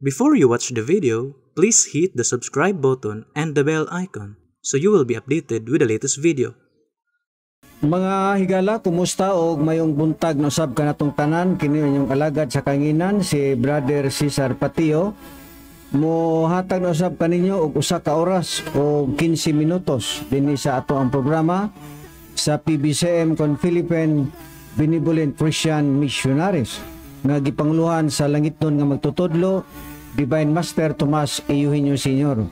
Before you watch the video, please hit the subscribe button and the bell icon so you will be updated with the latest video. Mga higala, kumusta og mayong buntag na usab kanatong tanan? Kini inyong alagad sa kanginan, si Brother Cesar Patio. Mohatag na usab kaninyo og usa ka oras o 15 minutos dinhi sa ato ang programa sa PBCM kon Philippine Benevolent Christian Missionaries nga gipanguluhan sa langitnon nga magtutudlo, Divine Master Tomas Eugenio Sr.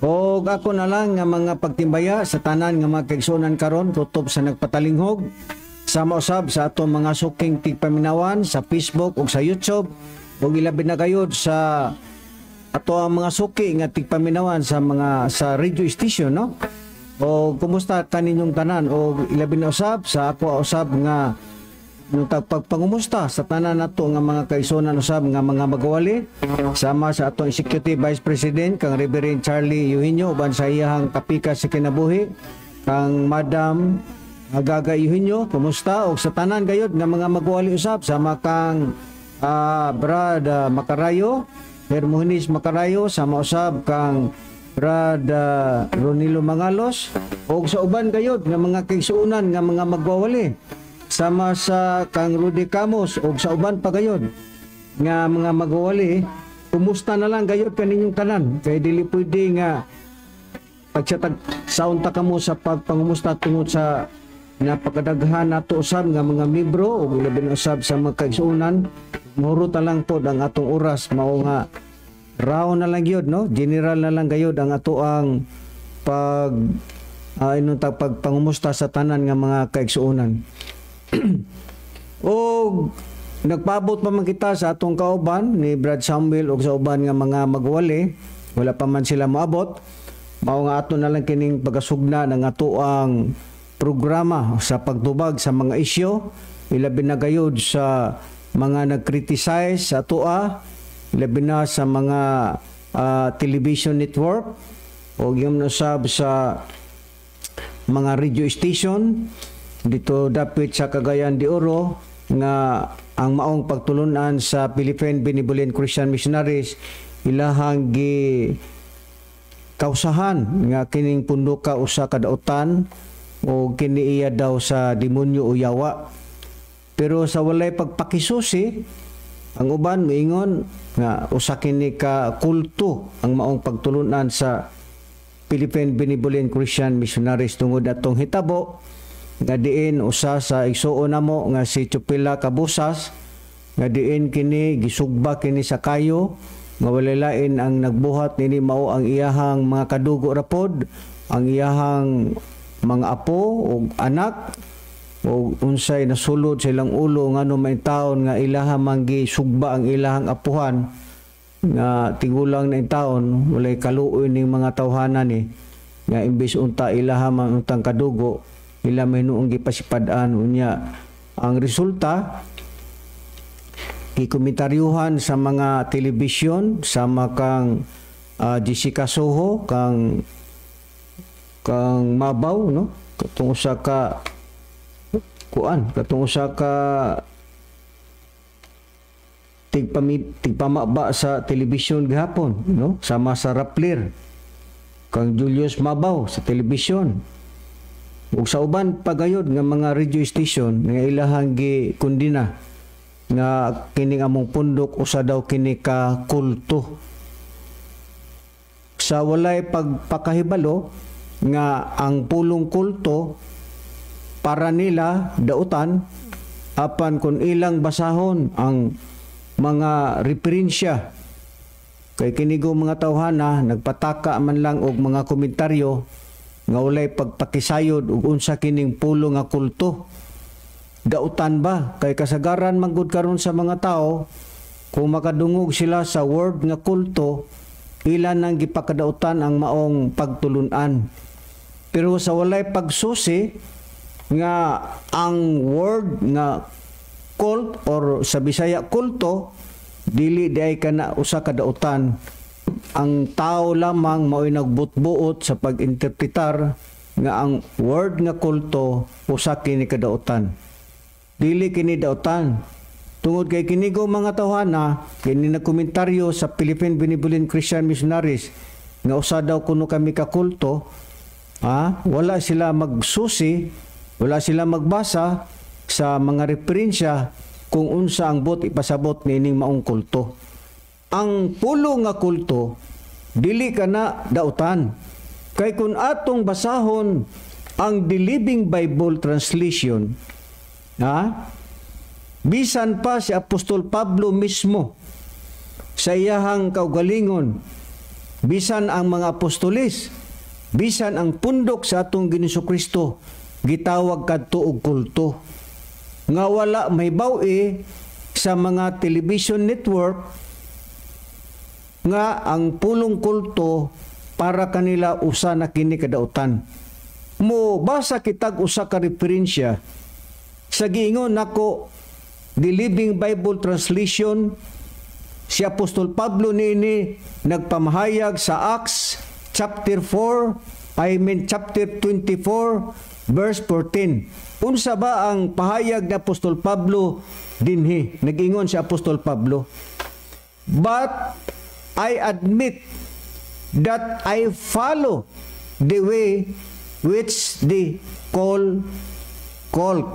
Og ako na lang nga mga pagtimbaya sa tanan nga mga kaigsuonan karon kutob sa nagpatalinghog, sama usab sa atong mga suking tigpaminawan sa Facebook ug sa YouTube, ug ilabi na gayud sa ato ang mga suki nga tigpaminawan sa mga sa radio station, no? O kumusta kaninyong tanan, o ilabi na usab sa ako usab nga nung pagpangumusta sa tanan nato nga mga kaigsuonan usab nga mga magwali, sama sa atong Executive Vice President kang Reverend Charlie Eugenio, uban sa iyahang kapikas sa kinabuhi kang Madam Agaga Eugenio. Kumusta og sa tanan gayud nga mga magwali usab, sama kang Brad Macarayo, Hermogenes Macarayo, sama usab kang Brad Ronilo Mangalos, og sa uban gayud nga mga kaigsuonan nga mga magwawali, sama sa kang Rudy Camos og sa uban pa gayud nga mga magwawali. Kumusta na lang gayud kaninyong tanan, kay dili pwede nga pagsatag saon ta kamo sa pagpangumusta tungod sa napakadaghan nato usab nga mga miyembro ug labi na usab sa mga kaigsuonan. Mahurot na lang pod ang atong oras, mao nga raw na lang gyud, no? General na lang gayud ang ato ang pag inong pagpangumusta sa tanan nga mga kaigsuonan. O nagpaabot pa man kita sa atong kauban ni Brad Samuel ug sa uban nga mga magwali, wala pa man sila moabot, mao nga ato na lang kining pagasugna ng atoang programa sa pagtubag sa mga isyu, ilabi na gayud sa mga nag-criticize sa atoa, ilabi na sa mga television network o yung usab sa mga radio station dito dapit sa Cagayan de Oro nga ang maong pagtulunan sa Philippine Benevolent Christian Missionaries ilahang gi kausahan nga kining pundoka usa ka dautan o kini iya daw sa demonyo o yawa. Pero sa walay pagpakisusi, ang uban moingon nga usa kini ka kulto ang maong pagtulunan sa Philippine Benevolent Christian Missionaries tungod atong hitabo nga diin usa sa igsuon namo nga si Chupila Cabusas, nga diin kini gisugba kini sa kayo, nga walay lain ang nagbuhat nini mao ang iyahang mga kadugo rapod, ang iyahang mga apo ug anak, o unsay nasulod sa ilang ulo, ngano may taon nga ilaha man gisugba ang ilahang apuhan nga tigulang na taon. Walay kaluoy ning mga tawhana ni nga imbes unta ilaha man untang kadugo, ila may noong gipasipad-an. Unya ang resulta, gikomentaryohan sa mga telebisyon, sama kang Jessica Soho, kang kang Mabaw, no? Katong usa ka kuan, katong usa ka tigpamaba sa telebisyon gihapon, no? Sama sa Rappler, kang Julius Mabaw sa telebisyon ug sa uban pagayod nga mga radio station nga ilahang gi kundina nga kining among pundok usa daw kini ka kulto, sa walay pagpakahibalo nga ang pulong kulto para nila dautan, apan kung ilang basahon ang mga referensya, kay kinigo mga tawhana nagpataka man lang og mga komentaryo nga walay pagpakisayod ug unsa kining pulo nga kulto. Dautan ba? Kay kasagaran man gud karon sa mga tao, kung makadungog sila sa word nga kulto, ilan nang gipakadautan ang maong pagtulunan. Pero sa walay pagsusi nga ang word nga cult or sa Bisaya kulto dili diay kana usa ka dautan. Ang tao lamang mao'y nagbutbuot sa pag-interpretar nga ang word nga kulto usa kini kadautan. Dili kini dautan. Tungod kay kinigo mga tawhana, kini nagkomentaryo sa Philippine Benevolent Christian Missionaries nga usa daw kuno kami ka kulto, wala sila magsusi, wala sila magbasa sa mga referensya kung unsa ang buot ipasabot niining maong kulto. Ang pulong nga kulto dili kana dautan. Kay kung atong basahon ang The Living Bible Translation, bisan pa si Apostol Pablo mismo sa iyahang kaugalingon, bisan ang mga apostolis, bisan ang pundok sa atong Ginoong Kristo, gitawag kadto og kulto. Nga wala may bawi sa mga television network nga ang pulong kulto para kanila usa na kini kadautan. Mo basa kitag usa ka referensya sa giingon nako The Living Bible Translation. Si Apostol Pablo niini nagpamahayag sa Acts chapter 4, I mean chapter 24 verse 14. Unsa ba ang pahayag ni Apostol Pablo dinhi? Nag-ingon si Apostol Pablo, "But I admit that I follow the way which they call cult.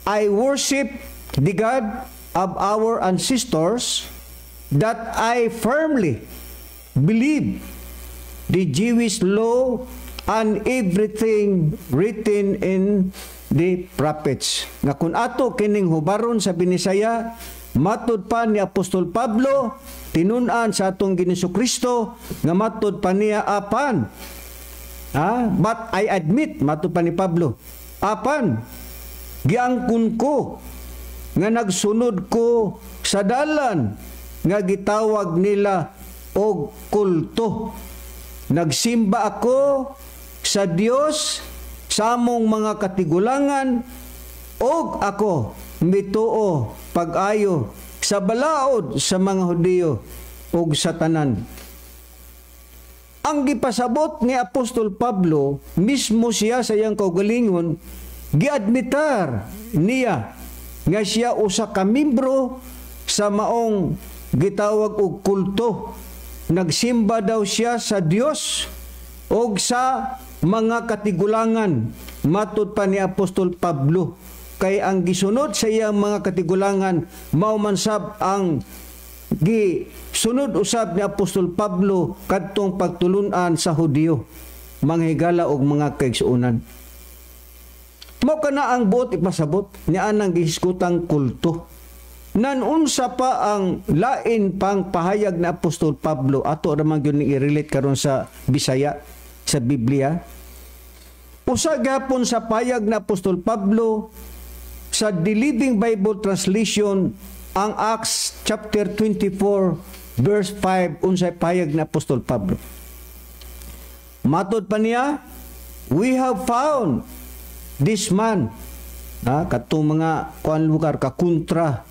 I worship the God of our ancestors, that I firmly believe the Jewish law and everything written in the prophets." Nga kung ato kining hubaron sa Binisaya, matud pa ni Apostol Pablo, tinun-an sa atong Ginoong Kristo nga matud pa niya apan. "But I admit," matud pa ni Pablo, "apan giangkon ko nga nagsunod ko sa dalan nga gitawag nila og kulto. Nagsimba ako sa Dios sa among mga katigulangan og ako mituo pag-ayo sa balaod sa mga Hudiyo ug sa tanan." Ang gipasabot ni Apostol Pablo, mismo siya sa iyang kaugalingon, giadmitar niya nga siya usa ka membro sa maong gitawag og kulto. Nagsimba daw siya sa Dios og sa mga katigulangan, matud pa ni Apostol Pablo. Kay ang gisunod sa iyang mga katigulangan mao man sab ang gisunod usab ni Apostol Pablo kadtong pagtulunan sa Hudiyo, mga higala og mga kaigsuonan. Mao kana ang buot ipasabot ni anang gihisgutang kulto. Nan unsa pa ang lain pang pahayag ni Apostol Pablo, ato raman gyud ni i-relate karon sa Bisaya sa Biblia. Usa gapon sa pahayag ni Apostol Pablo sa The Living Bible Translation, ang Acts chapter 24 verse 5. Unsay pahayag ni Apostol Pablo? Matod pa niya, "We have found this man," katong mga kuan lugar kakontra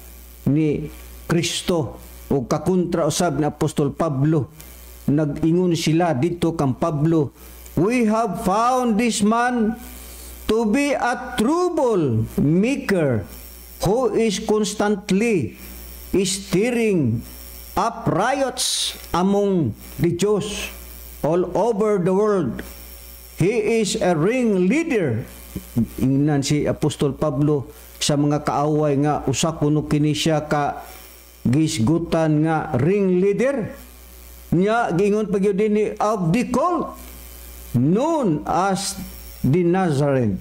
ni Kristo o kakontra usab ni Apostol Pablo, nag-ingon sila dito kang Pablo, "We have found this man to be a trouble maker who is constantly stirring up riots among the Jews all over the world. He is a ringleader." Ingnan si Apostol Pablo sa mga kaaway nga usa kuno kini siya ka gisgutan nga ringleader niya. Giingon pa gyud dinhi, "of the cult known as the Nazarene."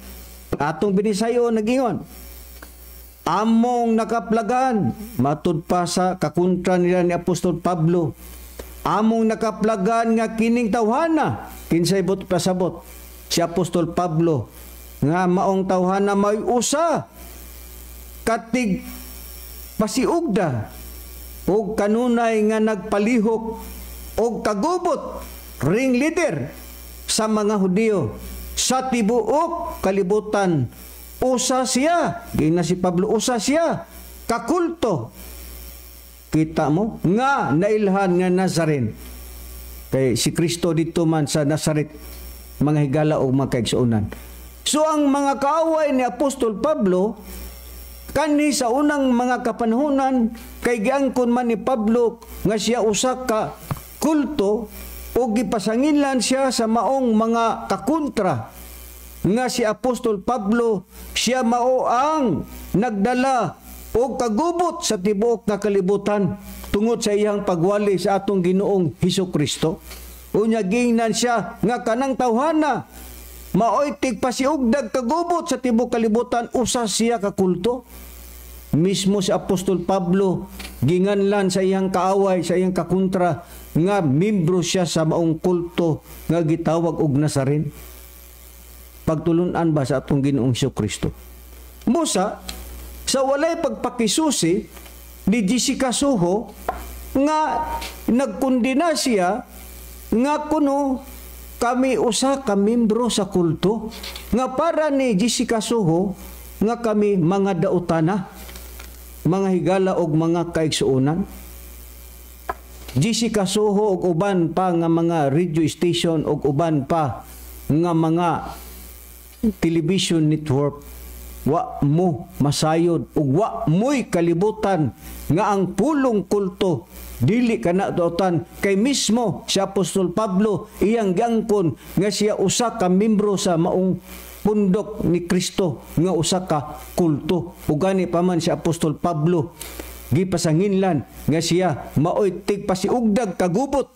Atong binisayo, nagingon, "Among nakaplagan," matud pa sa kakontra nila ni Apostol Pablo, "among nakaplagan nga kining tawhana." Kinsay buot pasabot? Si Apostol Pablo, nga maong tawhana may usa katig pasiugda og kanunay nga nagpalihok og kagubot, ringleader sa mga Hudiyo sa tibuok kalibutan. Usa siya, gina si Pablo, usa siya kakulto, kita mo, nga nailhan nga Nazarene, kay si Kristo dito man sa Nazaret, mga higala o mga kaigsuonan. So ang mga kaaway ni Apostol Pablo Kanhi sa unang mga kapanahonan, kay giangkon man ni Pablo nga siya usa ka kulto o gipasanginlan siya sa maong mga kakontra nga si Apostol Pablo siya mao ang nagdala og kagubot sa tibuok nga kalibutan tungod sa iyang pagwali sa atong Ginoong Hesus Kristo. Unya gingnan siya nga kanang tawhana maoy tigpasiugdag kagubot sa tibuok kalibutan, usa siya ka kulto. Mismo si Apostol Pablo ginganlan sa iyang kaaway, sa iyang kakontra, nga membro siya sa maong kulto nga gitawag og Nazarene. Pagtulunan ba sa atong Ginoong Hesus Kristo? Busa sa walay pagpakisusi ni Jessica Soho nga nagkondena siya nga kuno kami usa ka membro sa kulto, nga para ni Jessica Soho nga kami mga daotana, mga higala og mga kaigsuonan. Jessica Soho og uban pa nga mga radio station og uban pa nga mga television network, wa mo masayod ug wa mo'y kalibutan nga ang pulong kulto dili kana dautan, kay mismo si Apostol Pablo iyang giangkon nga siya usa ka membro sa maong pundok ni Kristo nga usa ka kulto. Ug gani pa man si Apostol Pablo gipasanginlan nga siya maoy tigpasiugdag kagubot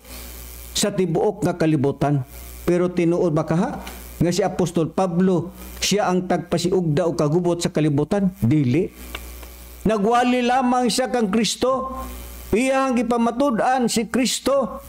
sa tibuok nga kalibutan. Pero tinuod ba kaha nga si Apostol Pablo siya ang tagpasiugda o kagubot sa kalibutan? Dili. Nagwali lamang siya kang Kristo. Iyang gipamatud-an si Kristo.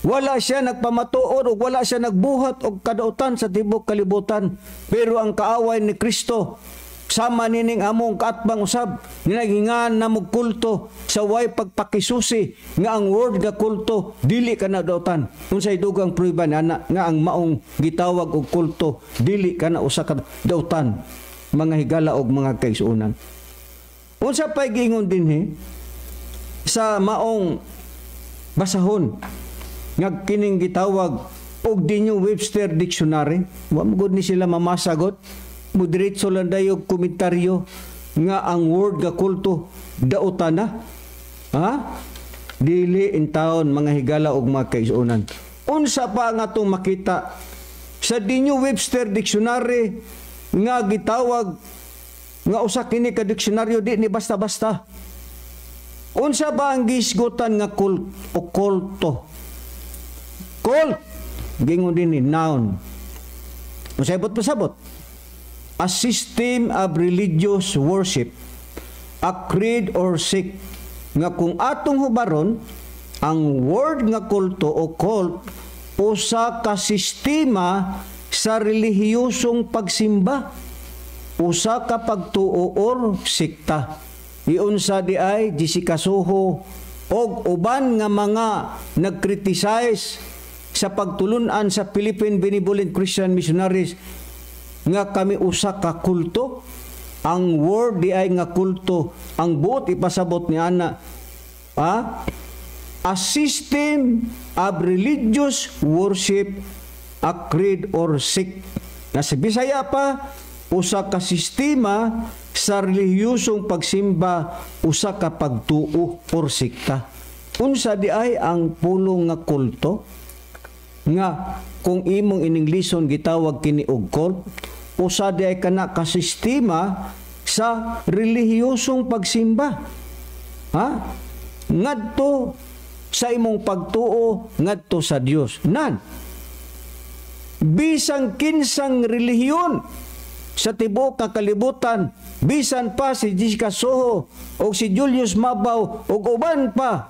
Wala siya nagpamatuod o wala siya nagbuhat og kadautan sa tibuok kalibutan. Pero ang kaaway ni Kristo, sama nining among kaatbang usab, ninagingan na mo kulto sa way pagpakisusi nga ang word nga kulto dili ka na dautan. Unsay dugang prueba ana nga ang maong gitawag og kulto dili ka na usa ka dautan, mga higala og mga kaigsuonan? Unsa pay giingon dinhi sa maong basahon nga kining gitawag og The New Webster Dictionary? Wa mo gud ni sila mamasagot, mudiretso lang dayo komentaryo nga ang word nga kulto dautan na. Ha? Dili intawon, mga higala og mga kaigsuonan. Unsa pa nga atong makita sa The New Webster Dictionary nga gitawag nga usa kini ka diksyonaryo, di ni basta-basta? Unsa ba ang gisgutan nga cult o kulto? Cult, gingon din ni noun. Unsay buot pasabot? A system of religious worship, a creed or sect. Nga kung atong hubaron ang word nga kulto o cult, usa ka sistema sa relihiyosong pagsimba, usa ka pagtuo or sekta. Iunsa di ay Jessica Soho og uban nga mga nag-criticize sa pagtulunan sa Philippine Benevolent Christian Missionaries nga kami usa ka kulto? Ang word di ay nga kulto, ang buot ipasabot ni ana, a system of religious worship, a creed or sect. Na sa Bisaya pa, usa ka sistema sa relihiyosong pagsimba, usa ka pagtuo or sekta. Unsa di ay ang pulong nga kulto nga kung imong ininglison gitawag kini og cult? Usa di ay kana ka sistema sa relihiyosong pagsimba, ha, ngadto sa imong pagtuo ngadto sa Dios. Nan bisan kinsang relihiyon sa tibuok nga kalibutan, bisan pa si Jessica Soho o si Julius Mabao o uban pa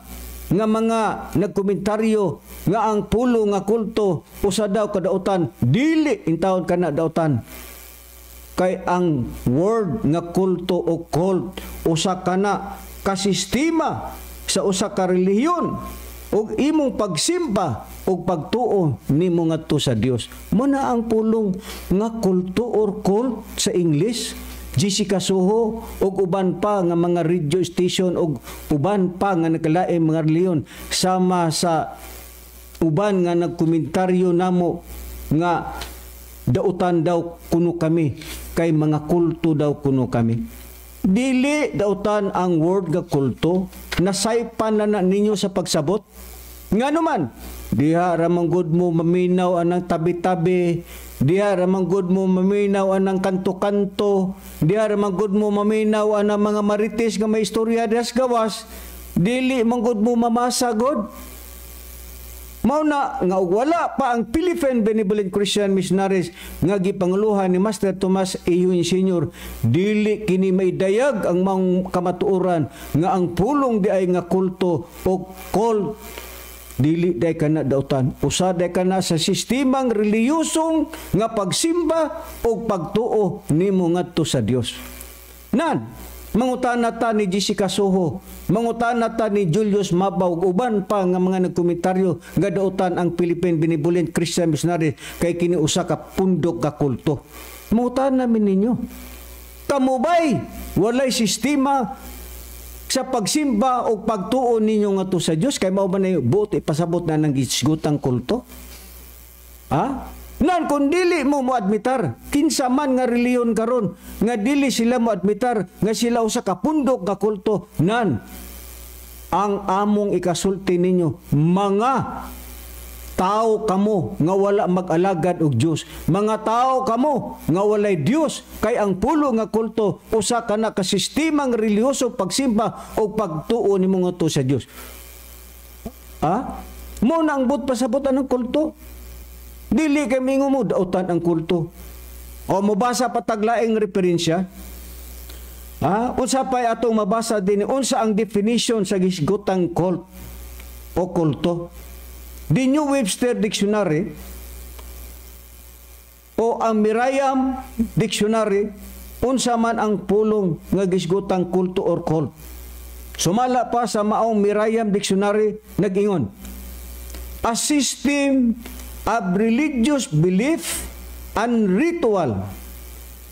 nga mga nagkomentaryo nga ang pulo nga kulto usa daw kadautan, dili intawon kana dautan, kay ang word nga kulto o cult usa kana kasistema sa usa ka relihiyon ug imong pagsimba ug pagtuo nimo ngadto sa Dios. Mo na ang pulong nga kulto or cult sa English. Jessica Soho ug uban pa nga mga radio station ug uban pa nga nagkalain mga relihiyon, sama sa uban nga nagkomentaryo namo nga dautan daw kuno kami kay mga kulto daw kuno kami. Dili dautan ang word nga kulto, nasaypan na na ninyo sa pagsabot. Nga naman, diha ramang gud mo maminaw anang tabi-tabi, diha ramang gud mo maminaw anang kanto-kanto, diha ramang gud mo maminaw anang mga marites nga may istorya diha sa gawas, dili man gud mo mamasa god. Mao na nga og wala pa ang Philippine Benevolent Christian Missionaries nga gipanguluhan ni Master Tomas A. Eugenio Sr., dili kini maidayag ang maong kamatuoran nga ang pulong di ay nga kulto o cult, dili day kana dautan. Usa day kana sa sistemang reliyosong nga pagsimba o pagtuo nimo ngadto sa Dios. Nan mangutana ta ni Jessica Soho, mangutana ta ni Julius Mabaw, uban pa nga mga nagkomentaryo nga dautan ang Philippine Benevolent Christian Missionary kay kini usa ka pundok ka kulto. Mangutana namin ninyo. Kamo bay walay sistema sa pagsimba o pagtuo ninyo ngadto sa Dios kay mao ba na buot ipasabot na ng gisgutang kulto? Ha? Nan kung dili mo moadmitar kinsa man nga reliyon karon nga dili sila moadmitar nga sila usa ka pundok nga kulto, nan ang among ikasulti ninyo, mga tao kamo nga wala mag-alagad og Dios, mga tao kamo nga walay Dios, kay ang pulo nga kulto usa ka na ka sistemang relihiyoso pagsimba o pagtuo nimo ngadto sa Dios. Ha? Mo na ang buot pasabot anang kulto. Dili kay mingo mo dautan ang kulto. O mobasa pa tag laing referensya. Ha? Unsa pa'y atong mabasa din, unsa ang definition sa gisgutang cult o kulto? The New Webster Dictionary o ang Merriam Dictionary, unsa man ang pulong nga gisgutang kulto or cult? Sumala pa sa maong Merriam Dictionary, nag-ingon, "A system of religious belief and ritual,"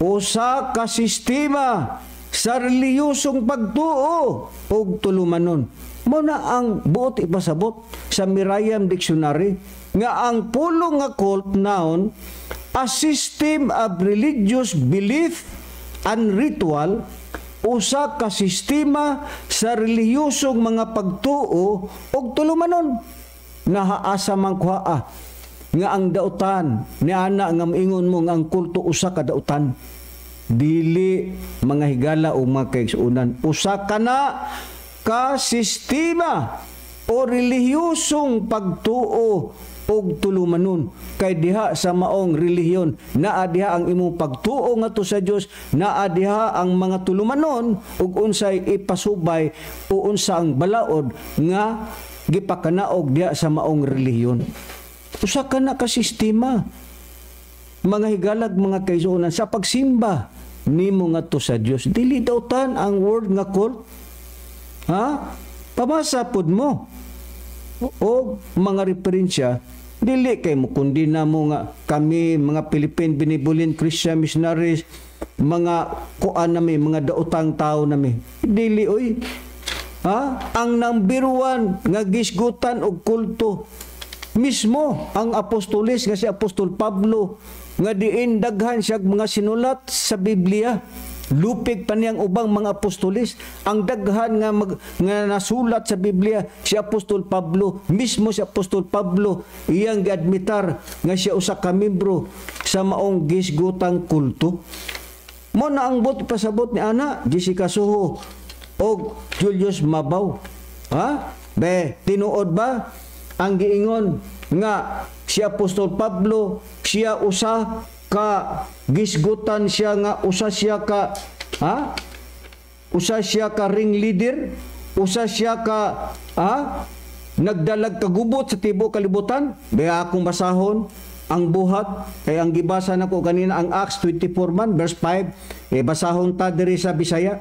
usa ka sistema sa reliyosong pagtuo ug tulumanon. Mo na ang buot ipasabot sa Merriam Dictionary nga ang pulong nga cult noun, "a system of religious belief and ritual," usa ka sistema sa reliyosong mga pagtuo ug tulumanon. Nahaasa man kuha nga ang dautan ni ana nga moingon mo nga ang kulto usa ka dautan. Dili, mga higala o mga kaigsuonan, usa ka na ka sistema o relihiyosong pagtuo og tulumanon, kay diha sa maong relihiyon naa diha ang imong pagtuo ngadto sa Dios, naa diha ang mga tulumanon ug unsay ipasubay o unsa ang balaod nga gipakanaog diha sa maong relihiyon. Usa ka na ka sistema, mga higalag, mga kaigsuonan, sa pagsimba nimo ngadto sa Dios. Dili dautan ang word nga cult. Ha? Pabasa pod mo o mga referensya. Dili kay mo kundi na mo nga kami mga Philippine Benevolent Christian Missionaries, mga kuan nami, mga daotang tao nami. Dili oy. Ha? Ang number one nga gisgutan og kulto mismo ang apostolis nga si Apostol Pablo, nga diin daghan siya mga sinulat sa Biblia. Lupig pa niyang ubang mga apostolis. Ang daghan nga nasulat sa Biblia si Apostol Pablo mismo. Si Apostol Pablo, iyang giadmitar nga siya usa ka membro sa maong gisgutang kulto. Mo na ang buot pasabot ni ana Jessica Soho og Julius Mabaw. Ha, be, tinuod ba ang giingon nga si Apostol Pablo siya usa ka gisgutan, siya nga usa siya ka, ha, usa siya ka ring leader, usa siya ka, ha, nagdalag kagubot sa tibuok kalibutan? Be, akong basahon ang Buhat, kay ang gibasa nako kanina ang Acts 24 man verse 5. Eh, basahon ta diri sa Bisaya,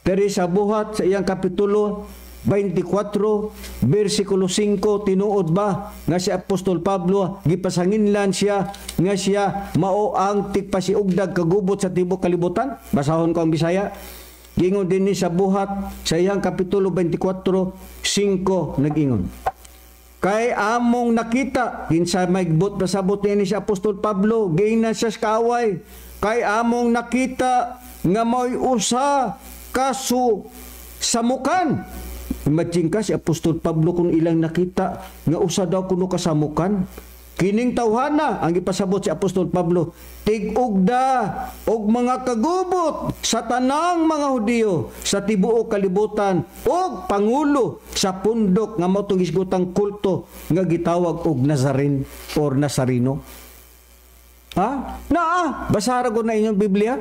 diri sa Buhat sa iyang kapitulo 24 versikulo 5. Tinuod ba nga si Apostol Pablo gipasanginlan siya nga siya mao ang tigpasiugdag kagubot sa tibuok kalibutan? Basahon ko ang Bisaya. Gingon dinhi sa Buhat sa iyang kapitulo 24 5, nag-ingon Kay among nakita, kinsa may buot pasabot niini si Apostol Pablo, giingnan siya sa kaaway. Kay among nakita nga mao'y usa ka samukan. Imagine ka si Apostol Pablo kung ilang nakita nga usa daw kuno kasamukan. Kining tawhana ang gipasabot si Apostol Pablo, tig-ugda og mga kagubot sa tanang mga Hudiyo sa tibuok kalibutan og pangulo sa pundok nga mao tong hisgutang kulto nga gitawag og Nazarene or Nazareno. Ha? Naa, basara ko na inyong Biblia.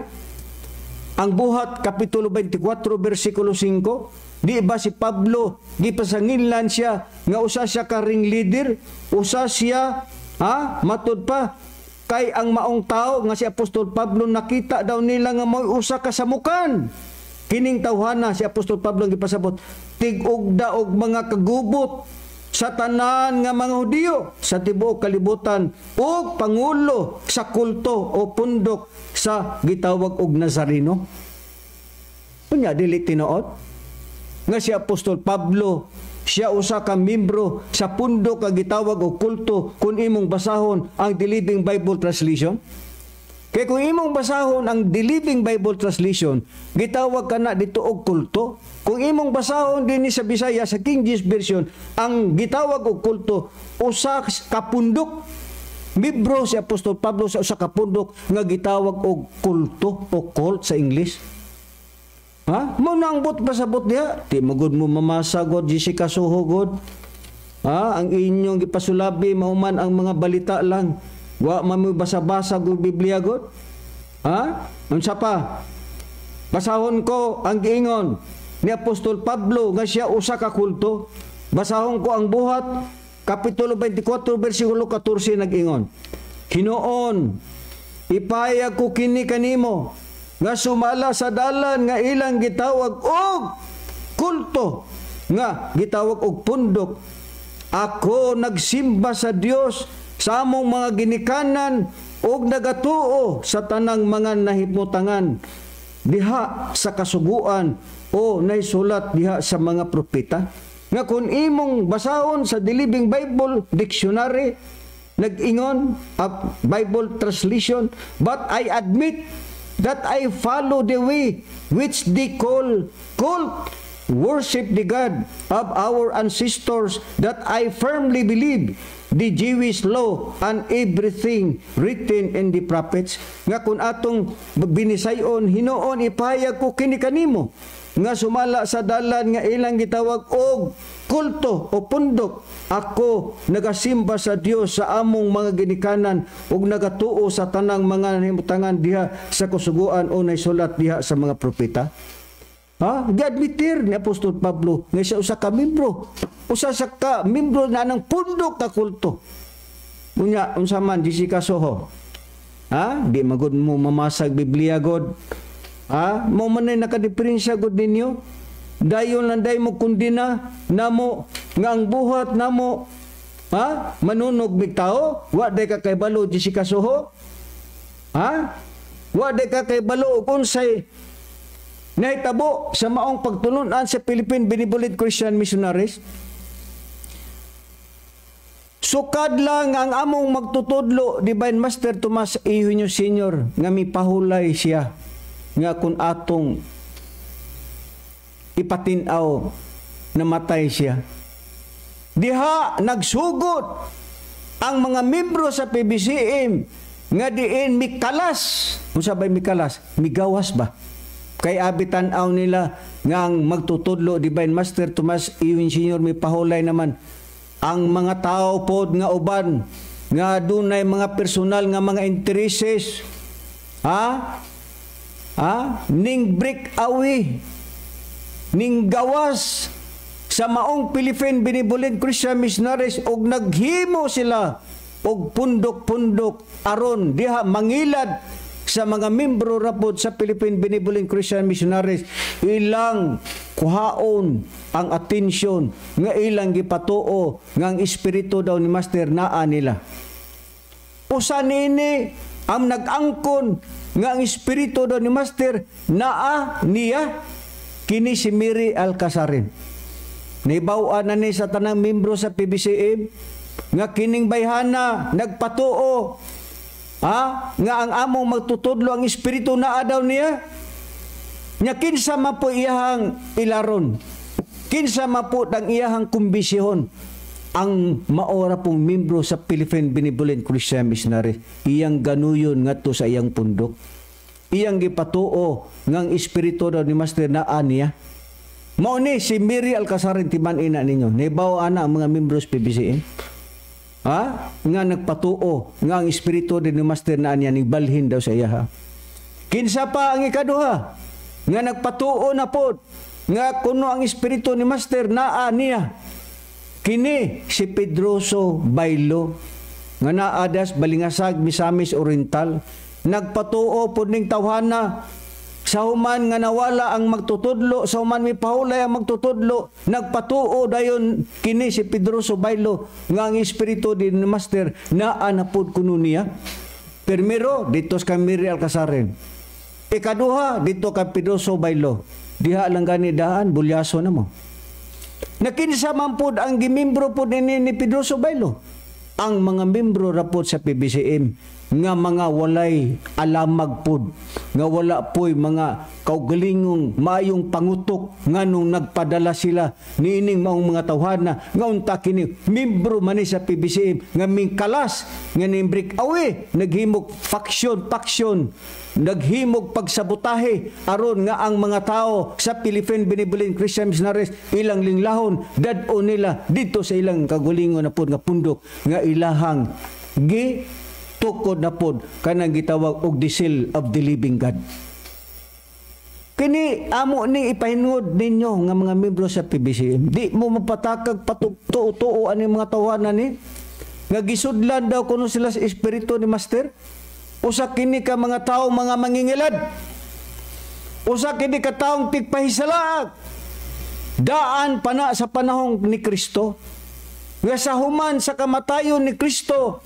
Ang Buhat Kapitulo 24 versikulo 5. Di ba si Pablo gipasanginlan siya nga usa siya ka ring leader, usa siya, ha, matud pa kay ang maong tao nga si Apostol Pablo, nakita daw nila nga mao'y usa ka samukan. Kining tawhana si Apostol Pablo ang gipasabot, tig-ugda og mga kagubot sa tanan nga mga Hudiyo sa tibuok kalibutan ug pangulo sa kulto o pundok sa gitawag og Nazareno. Unya dili tinuod nga si Apostol Pablo siya usa ka membro sa pundok nga gitawag og kulto kung imong basahon ang The Living Bible Translation? Kay kung imong basahon ang The Living Bible Translation, gitawag kana dito og kulto. Kung imong basahon dinhi sa Bisaya sa King James Version, ang gitawag og kulto usa ka pundok. Membro si Apostol Pablo sa usa ka pundok nga gitawag og kulto o cult sa English. Ha? Mao na ang buot pasabot diha. Di magud mo mamasa god, Jessica Soho god. Ha? Ang inyong gipasulabi mao man ang mga balita lang. Wa man mo basa-basa og Biblia god. Ha? Unsa pa? Basahon ko ang giingon ni Apostol Pablo nga siya usa ka kulto. Basahon ko ang Buhat Kapitulo 24 versikulo 14, nag-ingon. Hinuon, ipahayag ko kini kanimo nga sumala sa dalan nga ilang gitawag og kulto nga gitawag og pundok, ako nagsimba sa Dios sa among mga ginikanan ug nagatuo sa tanang mga nahimutangan diha sa kasuguan o naisulat diha sa mga propeta. Nga kung imong basahon sa The Living Bible Dictionary, nag-ingon a Bible translation, "But I admit that I follow the way which they call cult, worship the God of our ancestors, that I firmly believe the Jewish law and everything written in the prophets." Nga kung atong binisayon, hinuon, ipahayag ko kini kanimo nga sumala sa dalan nga ilang gitawag og kulto o pundok, ako nagasimba sa Dios sa among mga ginikanan ug nagatuo sa tanang mga nahimutangan diha sa kasuguan o naisulat diha sa mga propeta. Ha? Giadmitir ni Apostol Pablo nga siya usa ka membro. Usa sa ka membro na ng pundok ka kulto. Unya unsa man, Jessica Soho? Ha? Di magud mo mamasag Biblia god. Ha? Mao man ay nakadiferensya god ninyo. Dayon lang day mo kundina namo nga ang buhat namo, ha, manunog mig tao. Wa day ka kaybalo, Jessica Soho. Ha? Wa day ka kaybalo og unsay nahitabo sa maong pagtulunan sa Philippine Benevolent Christian Missionaries. Sukad lang ang among magtutudlo, Divine Master Tomas Eugenio Senior, nga mipahulay siya nga kung atong ipatinaw, namatay siya. Diha nagsugod ang mga membro sa PBCM nga diin mikalas. Unsa bay mikalas? Migawas ba? Kay abi tan-aw nila nga ang magtutudlo, Divine Master Tomas Eugenio Senior, may pahulay naman ang mga tao pod nga uban nga dunay mga personal nga mga intereses, ha, ha, ning break away, ning gawas sa maong Philippine Benevolent Christian Missionaries og naghimo sila og pundok-pundok aron diha mangilad sa mga membro rapod sa Philippine Benevolent Christian Missionaries, ilang kuhaon ang atensyon nga ilang gipatuo nga ang espiritu daw ni Master naa nila. Usa nini ang nag-angkon nga ang espiritu daw ni Master naa niya, kini si Mary Alcasarin. Nahibaw-an na ni sa tanang membro sa PBCM nga kining bayhana nagpatuo, ha, nga ang among magtutudlo, ang espiritu naa daw niya. Nya kinsa man po iyahang ilaron? Kinsa man po ang iyahang kumbisihon? Ang maora pong membro sa Philippine Benevolent Christian Missionary, iyang ganuyon ngadto sa iyang pundok. Iyang gipatuo ngang espiritu daw ni Master naa niya. Mao ni si Mary Alcazarin, timan-ina ninyo. Nahibaw ana ang mga membro sa PBCM. Ha? Nga nagpatuo nga ang espiritu din ni Master naa niya, balhin daw sa iya, ha. Kinsa pa ang ikaduha nga nagpatuo na pod nga kuno ang espiritu ni Master naa niya? Kini si Pedroso Bailo nga naa das Balingasag, Misamis Oriental. Nagpatuo pod ning tawhana sa human nga nawala ang magtutudlo, sa human mipahulay ang magtutudlo, nagpatuo dayon kini si Pedroso Bailo nga ang espiritu din ni Master naa na pod kuno niya. Primero, dito sa Mary Alcazarin. Ikaduha, dito kay Pedroso Bailo. Diha lang gani daan, bulyaso na mo. Nakinsa man pod ang gimimbro pod ini ni Pedroso Bailo? Ang mga membro ra pod sa PBCM nga mga walay alamag pod, nga wala po'y mga kaugalingong maayong pangutok, nganong nagpadala sila niining maong mga tawhana nga unta kini membro man ni sa PBCM nga mingkalas, nga ning break away, naghimog faction faction, naghimog pagsabotahe aron nga ang mga tao sa Philippine Benevolent Christian Missionaries ilang linglahon, dad-o nila dito sa ilang kaugalingon na pod nga pundok nga ilahang gi tukod na pod kanang gitawag og the seal of the living God. Kini amo ni ipahinungod ninyo nga mga membro sa PBCM. Di mo mapatakag patutuo ani mga tawanan ni nga gisudlan daw kuno sila sa espiritu ni Master. Usa kini ka mga tao mga mangingilad. Usa kini ka taong tigpahisalaag. Daan pa na sa panahong ni Kristo. Nga sa human sa kamatayon ni Kristo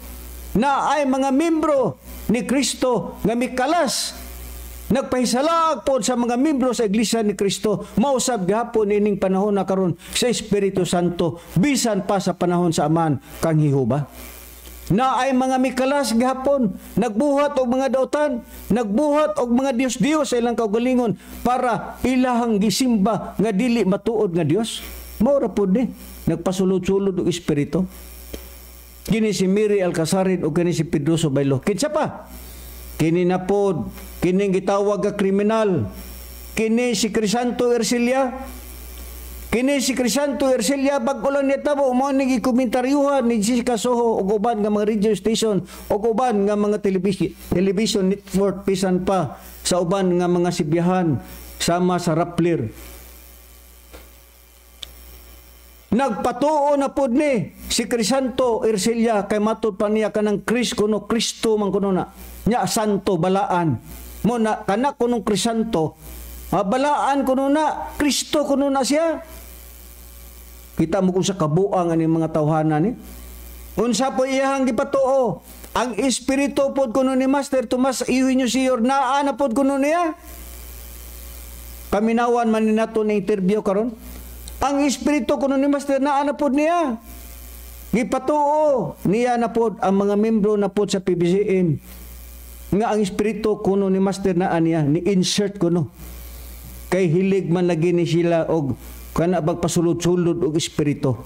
na ay mga membro ni Kristo nga mikalas, nagpahisalaag po sa mga membro sa Iglesia ni Kristo. Mausab gihapon ining panahon na karon sa Espiritu Santo bisan pa sa panahon sa Amahan kang Jehova. Na ay mga mikalas gihapon, nagbuhat og mga dautan, nagbuhat og mga Dios-Dios sa ilang kaugalingon para ilahang gisimba nga dili matuod nga Dios. Mao ra pod ni nagpasulod-sulod og espiritu. Kini si Mary Alcazarin o kini si Pedroso Bailo. Kinsa pa? Kini na pod, kining gitawag nga kriminal. Kini si Crisanto Ercilia. Kini si Crisanto Ercilia, bag-o lang nitabo, mao ni gikomentaryohan ni Jessica Soho ug uban nga mga radio station ug uban nga mga television network, pisan pa sa uban nga mga sibihan sama sa Rappler. Nagpatuo na pod ni si Crisanto Ercilia kay matud pa niya kanang Chris kuno Kristo man kuno na. Nya santo balaan. Mo na kana kunong Crisanto, balaan kuno na, Kristo kuno na siya. Kita mo kung sa kabuang ani mga tawhana ni. Unsa po iyahang gipatuo? Ang espiritu pod kuno ni Master Tomas Eugenio Sior naa na pod kuno niya. Paminawan man ni nato na interview karon. Ang espiritu kuno ni Master naa na pod niya. Gipatuo niya na pod ang mga membro na pod sa PBCM nga ang espiritu kuno ni Master naa niya, ni insert kuno. Kay hilig man lagi ni sila og kana bagpasulod-sulod og espiritu.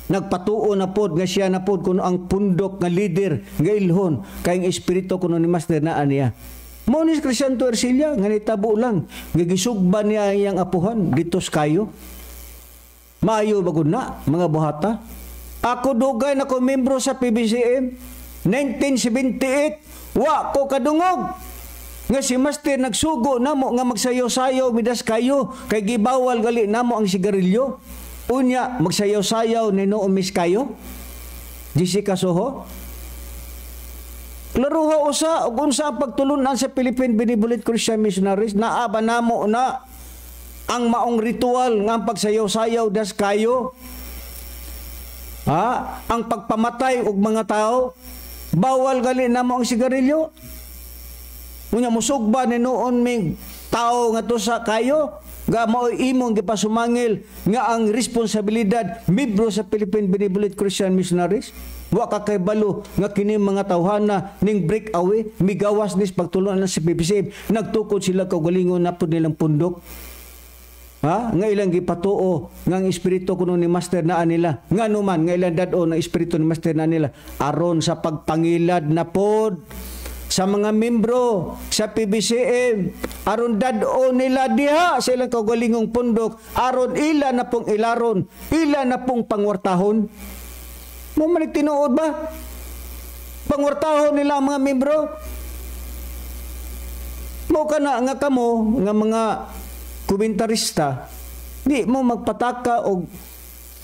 Nagpatuo na pod nga siya na pod kuno ang pundok nga leader nga ilhon kay ang espiritu kuno ni Master naa niya. Mao ni Crisanto Ercilia nga nitabo lang nga gisugba niya iyang apuhan dito sa kayo. Maayo bagud na mga buhata. Ako dugay na ko membro sa PBCM 1978, wa ko kadungog nga si Master nagsugo namo nga magsayaw-sayaw midas kayo kay gibawal gali namo ang sigarilyo. Unya magsayaw-sayaw ni Noomis kayo. Jessica Soho. Klaruha usa ug unsa ang pagtulunan sa Philippine Benevolent Christian Missionaries, naa ba namo na ang maong ritual nga ang pagsayaw-sayaw das kayo? Ha? Ang pagpamatay og mga tao, bawal gali namo ang sigarilyo. Unya musugba ni noon may Tao nga tusa kayo nga mao'y imong gipasumangil nga ang responsibilidad membro sa Philippine Benevolent Christian Missionaries. Wa ka kaybalo nga kini mga tawhana ning break away migawas nis pagtulunan sa PBCM, nagtukod sila kaugalingon na pud nilang pundok. Ha? Nga ilang gipatuo nga ang espiritu kuno ni Master naa nila. Ngano man nga ilang dad-on ang espiritu ni Master naa nila aron sa pagpangilad na pod sa mga membro sa PBCM, aron dad-on nila diha sa ilang kaugalingong pundok, aron ila na pong ilaron, ila na pong pangwartahon. Mo man tinuod ba? Pangwartahon nila ang mga membro. Mo kana nga kamo nga mga komentarista, di mo magpataka og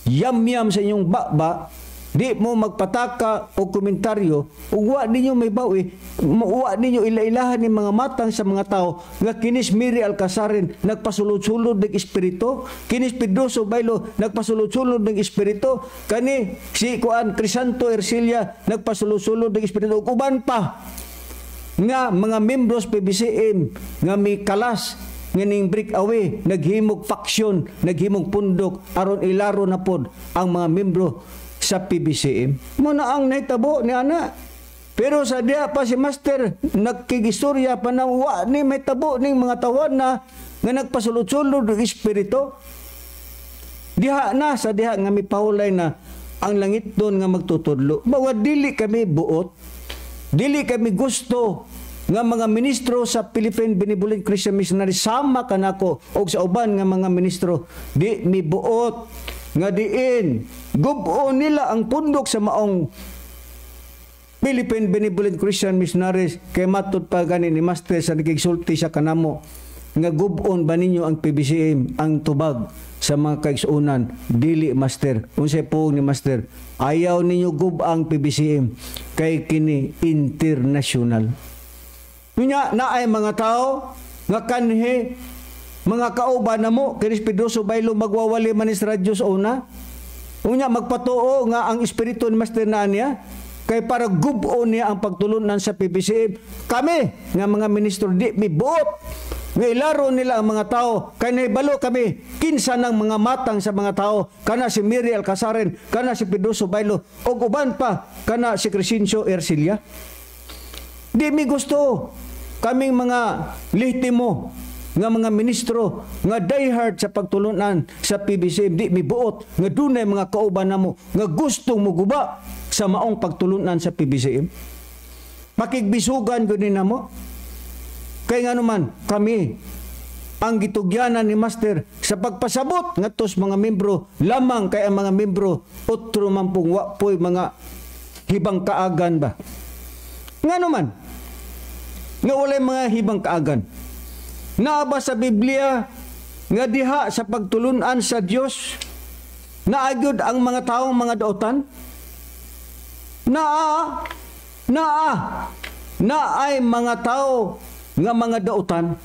yam-yam sa inyong baba, di mo magpataka og komentaryo ug wa ninyo may bawi, wa ninyo ila-ilahan ni mga matang sa mga tao nga kinis Mary Alcazarin nagpasulod-sulod ng espiritu, kinis Pedroso Baylo nagpasulod-sulod ng espiritu, kani si kuan Crisanto Ercilia nagpasulod-sulod ng espiritu, ug uban pa nga mga membros PBCM nga mi kalas nga ning break away naghimog faction, naghimog pundok aron ilaro na pod ang mga membro sa PBCM. Mo na ang nahitabo ni ana. Pero sa diha pa si Master nagkigistorya pa na wa ni may tabo ning mga tawan na nga nagpasulod-sulod ng espiritu. Diha na sa diha nga mipahulay na ang langit doon nga magtutudlo. Bawa dili kami buot, dili kami gusto nga mga ministro sa Philippine Benevolent Christian Missionary sama kanako og sa uban nga mga ministro, di mi buot nga diin gubo nila ang pundok sa maong Philippine Benevolent Christian Missionaries. Kay matud pa gani ni Master sa nagigsulti siya kanamo nga gubon ba ninyo ang PBCM ang tubag sa mga kaigsuonan? Dili, Master. Unsay puong ni Master? Ayaw ninyo gub ang PBCM kay kini international. Unya naay mga tao nga kanhi mga kauban namo kinis Pedroso Baylo magwawali man sa radyo sa una. Unya magpatuo nga ang espiritu ni Master na niya kay para gubo niya ang pagtulunan sa PBCM. Kami nga mga ministro di mi buot nga ilaro nila ang mga tao kay nahibalo kami kinsa ng mga matang sa mga tao, kana si Mary Alcazarin, kana si Pedroso Baylo ug uban pa kana si Crescencio Ercilia. Di mi gusto kaming mga lehtimo nga mga ministro nga diehard sa pagtulunan sa PBCM, di mi buot nga dunay mga kauban namo nga gustong muguba sa maong pagtulunan sa PBCM. Pakigbisugan gud ni namo. Kay nga naman kami ang gitugyanan ni Master sa pagpasabot ngadto sa mga membro lamang, kay ang mga membro otro man pong wa poy mga hibang kaagan ba. Nga naman nga walay mga hibang kaagan. Naa ba sa Biblia nga diha sa pagtulunan sa Dios naagyod ang mga taong mga daotan? Naa naa naay mga tao nga mga daotan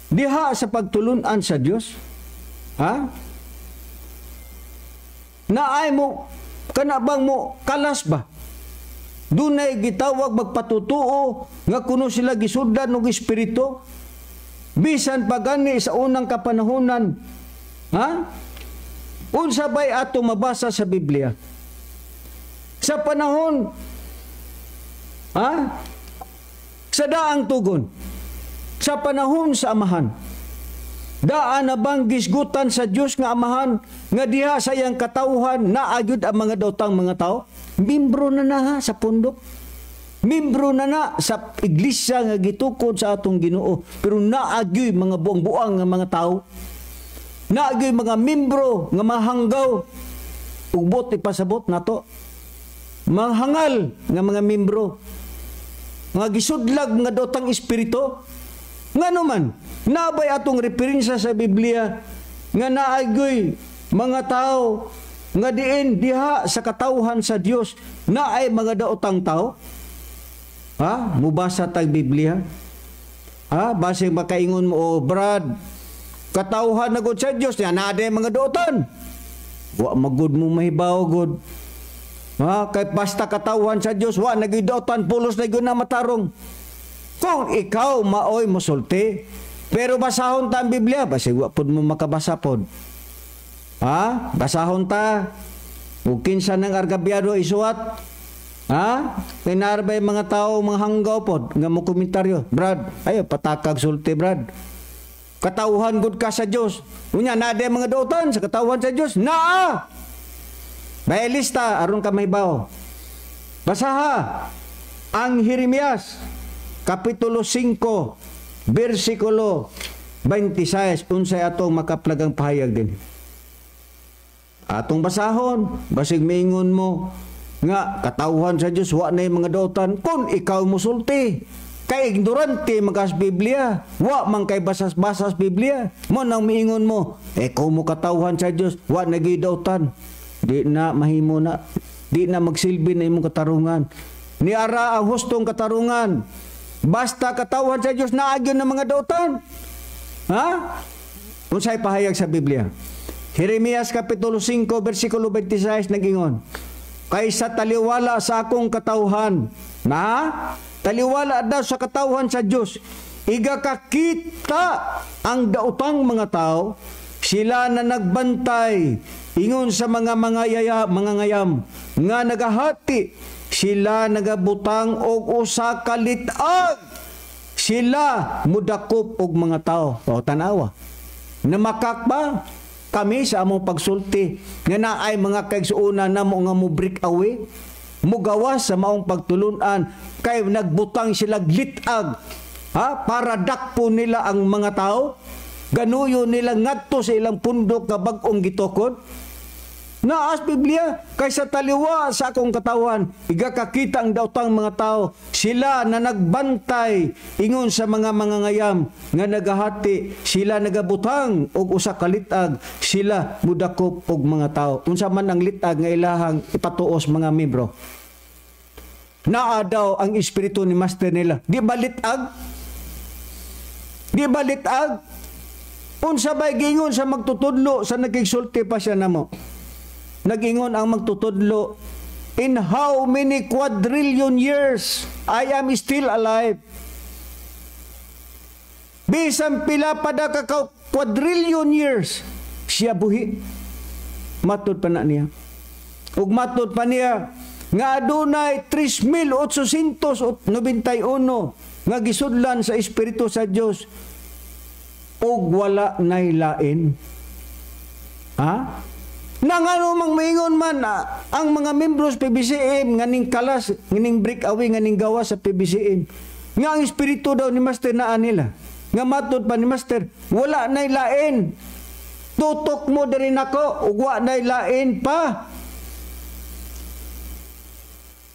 diha sa pagtulunan sa Dios? Ha? Naay mo kana bang mo kalas ba? Dunay gitawag magpatutuo nga kuno sila gisudlan og espiritu bisan pa gani sa unang kapanahonan. Ha? Unsa bay ato mabasa sa Biblia? Sa panahon, ha? Sa daang tugon, sa panahon sa amahan, daan na bang gisgutan sa Dios nga amahan nga diha sa iyang katawhan naagyod ang mga daotang mga tao? Membro na na ha, sa pundok. Membro na na sa iglesia nga gitukod sa atong Ginoo, pero naagyoy mga buang-buang nga mga tao. Naagyoy mga membro nga mahanggaw ug buot ipasabot nato. Manghangal nga mga membro nga gisudlag mga dotang espiritu. Ngano man nabay atong referensya sa Biblia nga naagyoy mga tao nga diin diha sa katawhan sa Dios naay mga daotang tao? Ha? Mubasa tag Biblia? Ha? Base makaingon mo, oh, Brad, katawhan na gud sa Dios niya naa mga daotan. Wa magud mo mahibaw gud. Ha? Kay basta katawhan sa Dios wa na gyud daotan, pulos na gyud na matarong. Kung ikaw maoy mosulti, Pero basahon ta ang Biblia, basig wa pod mo makabasa pod. Ha? Basahon ta. Ug kinsa nang argabyado isuwat? Ha? Kay naarbay mga tao mga hanggaw pod nga mo komentaryo. Brad, ayo patakag sulti, Brad. Katawhan gud ka sa Dios. Unya naa day mga dautan sa katawhan sa Dios. Naa. May lista aron ka mahibaw. Basaha ang Jeremias kapitulo 5 bersikulo 26, unsay atong makaplagang pahayag din. Atong basahon, basig miingon mo nga katawhan sa Dios wa nay mga dautan kun ikaw musulti. Kay ignorante magas Biblia, wa man kay basas-basas Biblia. Mo nang miingon mo, ikaw mo katawhan sa Dios, wa nagidautan. Di na mahimo na, di na magsilbi na imong katarungan. Niara ang hustong katarungan. Basta katawhan sa Dios naagyon ng mga dautan. Ha? Unsay pahayag sa Biblia? Jeremias kapitulo 5 bersikulo 26 nagingon, kaysa taliwala sa akong katawhan, na taliwala daw sa katawhan sa Dios, igakakita ang daotang mga tao, sila na nagbantay ingon sa mga yaya, mga ngayam nga nagahati, sila nagabutang og usa ka lit-ag, sila mudakop og mga tao. O tanawa, namakak ba kami sa among pagsulti nga naay mga kaigsuonan namo nga mo break away, mugawas sa maong pagtulunan kay nagbutang sila litag, ha, para dakpo nila ang mga tao, ganuyo nila ngadto sa ilang pundok nga bag-ong gitukod. Naas Biblia, kaysa taliwa sa akong katawan, igakakita ang daotang mga tao, sila na nagbantay ingon sa mga mangangayam nga nagahati, sila nagabutang og usa ka litag, sila mudakop og mga tao. Unsa man ang litag nga ilahang ipatuos mga membro? Naa daw ang espiritu ni master nila. Di ba litag? Di ba litag? Unsa bay gingon sa magtutudlo sa nagigsulti pa siya namo? Nagingon ang magtutudlo, in how many quadrillion years I am still alive. Bisan pila pa da ka quadrillion years siya buhi. Matud pa na niya. Ug matud pa niya nga adunay 3,891 nga gisudlan sa Espiritu sa Dios ug wala nay lain. Ha? Nang ano mang maingon man ang mga membros PBCM nga ning kalas, nga ning break away, nga ning gawa sa PBCM, nga ang espiritu daw ni Master naa nila, nga matud pa ni Master wala nay lain. Tutok mo diri nako ug wa nay lain pa.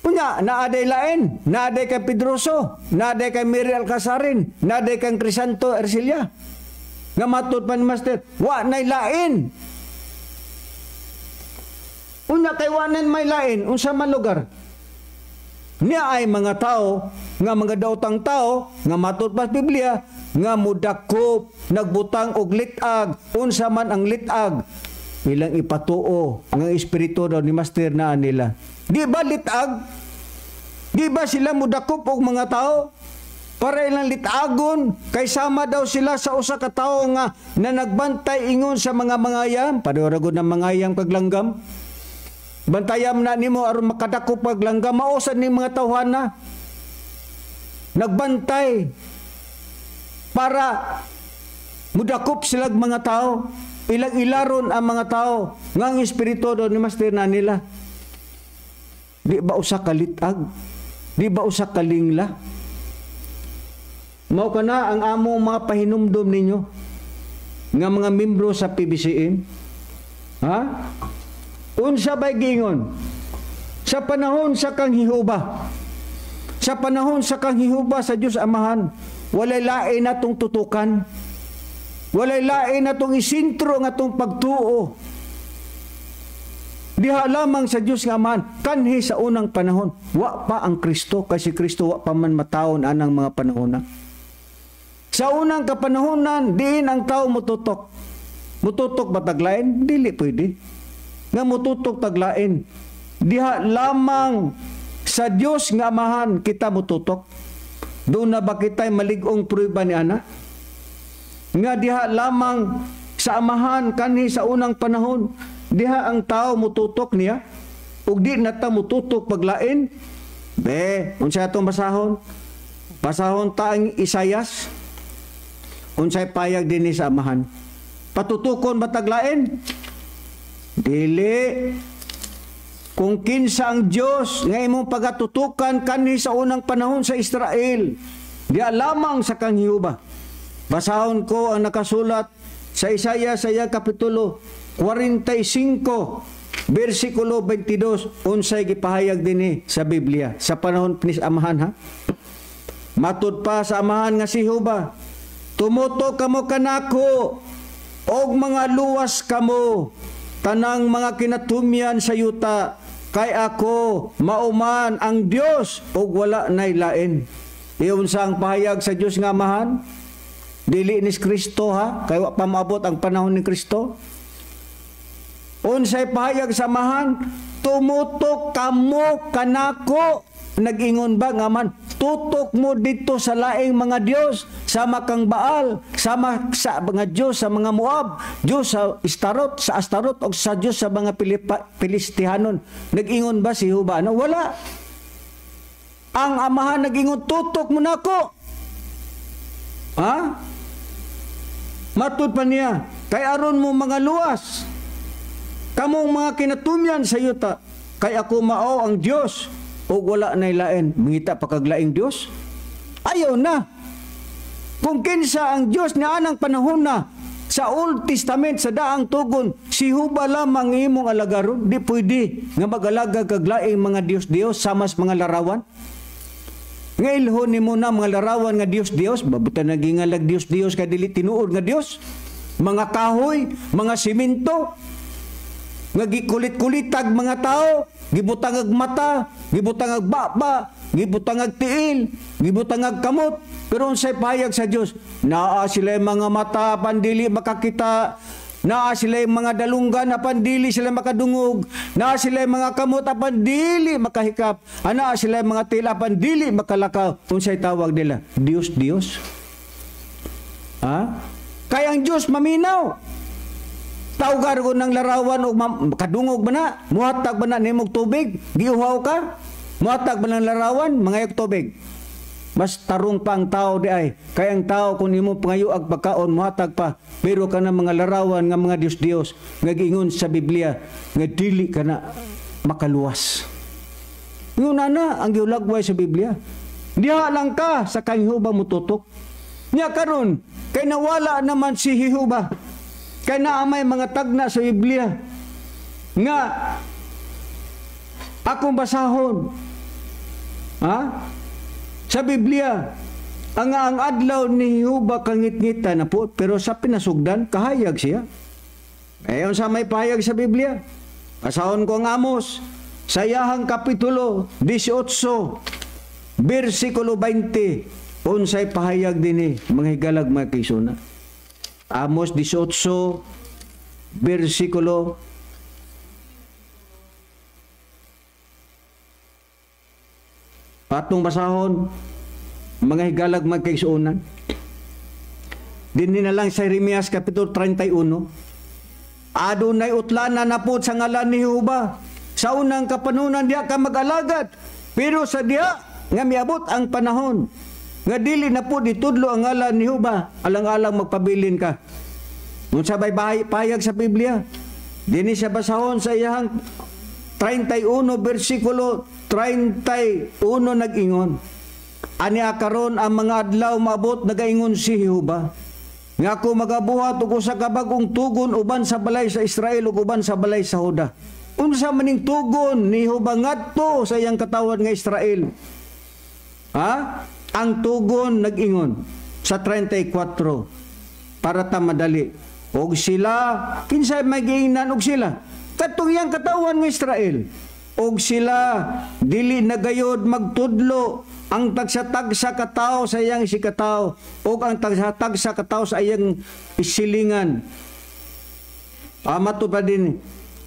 Unya naaday lain, naaday kay Pedroso, naaday kay Mary Alcasarin, naaday kay Crisanto Ercilia, nga matud pa ni Master wa nay lain. Unya kay wanan may lain, unsa man lugar. Niya ay mga tao, nga mga daotang tao, nga matud pa sa Biblia, nga mudakop, nagbutang og litag, unsa man ang litag, ilang ipatuo ang espiritu daw ni Master na nila. Di ba litag? Di ba sila mudakop og mga tao? Para ilang litagon, kay sama daw sila sa usa ka tawo nga na nagbantay ingon sa mga mangayam, pareho ra gud ng mangayam kag langgam. Bantayam na nimo aron makadakop pag langgam, maosan ni mga tawhana. Nagbantay para mudakop silag mga tao, ilang ilaron ang mga tao nga ang espiritu daw ni Master na nila. Di ba usa ka litag? Di ba usa ka lingla? Mao kana ang among mga pahinumdom ninyo nga mga membro sa PBCM. Ha? Unsa bay gingon? Sa panahon sa kang Jehova, sa panahon sa kang Jehova sa Dios Amahan, walay lain natong tutukan, walay lain natong isintro nga atong pagtuo. Diha lamang sa Dios nga Amahan, kanhi sa unang panahon, wa pa ang Kristo, kasi Kristo wa pa man mataon anang mga panahona. Sa unang kapanahonan, diin ang tao mututok. Mututok ba taglain? Dili pwede nga mututok taglain. Diha lamang sa Dios nga Amahan kita mututok. Doon na ba kita'y malig-ong prueba ni ana? Nga diha lamang sa Amahan kanhi sa unang panahon, diha ang tao mututok niya ug di na ta mututok paglain. Be, unsa atong basahon? Basahon ta ang Isayas. Unsay payag dinhi sa Amahan? Patutukon ba taglain? Dili. Kung kinsa ang Dios nga imong pagatutukan kanhi sa unang panahon sa Israel, diha lamang sa kang Jehova. Basahon ko ang nakasulat sa Isaiah sa iyang kapitulo 45 bersikulo 22, unsay gipahayag dinhi sa Biblia sa panahon ni Amahan, ha? Matud pa sa Amahan nga si Jehova, tumutok kamo kanako og mga luwas kamo tanang mga kinatumyan sa yuta, kay ako mauman ang Dios ug wala nay lain. Iunsa ang pahayag sa Dios nga Amahan? Dili ni Kristo, ha, kay wa pa maabot ang panahon ni Kristo. Unsay pahayag sa Amahan? Tumutok kamo kanako. Nag-ingon ba nga man, tutok mo dito sa laing mga Dios, sama kang Baal, sama sa mga Dios sa mga Moab, Dios sa Astarot, sa Astarot o sa Dios sa mga Pilistihanon. Nag-ingon ba si Jehova? Ano? Wala. Ang Amahan nag-ingon, tutok mo nako. Ha? Matud pa niya, kay aron mo mga luwas, kamong mga kinatumyan sa yuta, kay ako mao ang Dios ug wala nay lain. Mangita pa kag laing Dios? Ayaw na. Kung kinsa ang Dios nga anang panahon na sa Old Testament, sa daang tugon, si Jehova lamang imong alagaron. Di pwede nga mag-alaga kag laing mga Dios-Dios samas mga larawan. Nga ilhon nimo na mga larawan nga Dios-Dios, babutan nagingalag Dios-Dios kay dili tinuod nga Dios. Mga kahoy, mga simento, nga gikulit-kulitag mga tao, gibutang ag mata, gibutang ag baba, gibutang ag tiil, gibutang ag kamot. Pero unsay pahayag sa Dios? Naa sila mga mata pandili makakita, naa sila mga dalunggan apan dili sila makadungog, naa sila mga kamot apan dili makahikap, anaa sila mga tiil apan dili makalakaw. Unsay tawag nila? Dios, Dios. Ha? Kay ang Dios maminaw. Tawgar ko ng larawan o kadungog ba na? Muhatag ba na nimog tubig? Giuhaw ka? Muhatag ba ng larawan? Mangayog tubig. Mas tarong pa ang tao di ay. Kaya ang tao kung nimo pangayo ag pagkaon, muhatag pa. Pero ka na mga larawan nga mga Dios-Dios nga giingon sa Biblia nga dili ka na makaluwas. Ingon na ang giulagway sa Biblia. Diha lang ka sa kang Jehova mututok. Nya karon kay nawala naman si Jehova. Kay naa may mga tagna sa Biblia nga akong basahon. Ha? Sa Biblia, ang adlaw ni Jehova kangitngita na po, pero sa pinasugdan, kahayag siya. Ayon sa may pahayag sa Biblia, basahon ko ang Amos, sa iyahang kapitulo 18, bersikulo 20, unsay pahayag dinhi, mga higalag mga kaisuna. Amos 18, bersikulo 'Atong basahon, mga higalag magkaigsuonan. Dinhi na lang sa Jeremias kapitulo 31. Adunay utlana na po sa ngalan ni Jehova. Sa unang kapanunan diha ka mag-alagad, pero sa diha nga miabot ang panahon nga dili na po ditudlo ang ngalan ni Jehova, alang-alang magpabilin ka. Unsa bay pahayag sa Biblia? Dinhi sa basahon sa iyang 31 bersikulo 31 nag-ingon. Ani karon ang mga adlaw maabot nagaingon si Jehova nga ako magabuhat og usa ka bag-ong tugon uban sa balay sa Israel ug uban sa balay sa Juda. Unsa maning tugon ni Jehova ngadto sa iyang katawhan nga Israel? Ha? Ang tugon nag-ingon sa 34 para ta madali. Og sila kinsay magiingnan og sila? Katong iyang katawhan nga Israel. Og sila dili na gayod magtudlo ang tagsa-tagsa katao sa iyang isikatao og ang tagsa-tagsa katao sa iyang isilingan. Amato pa din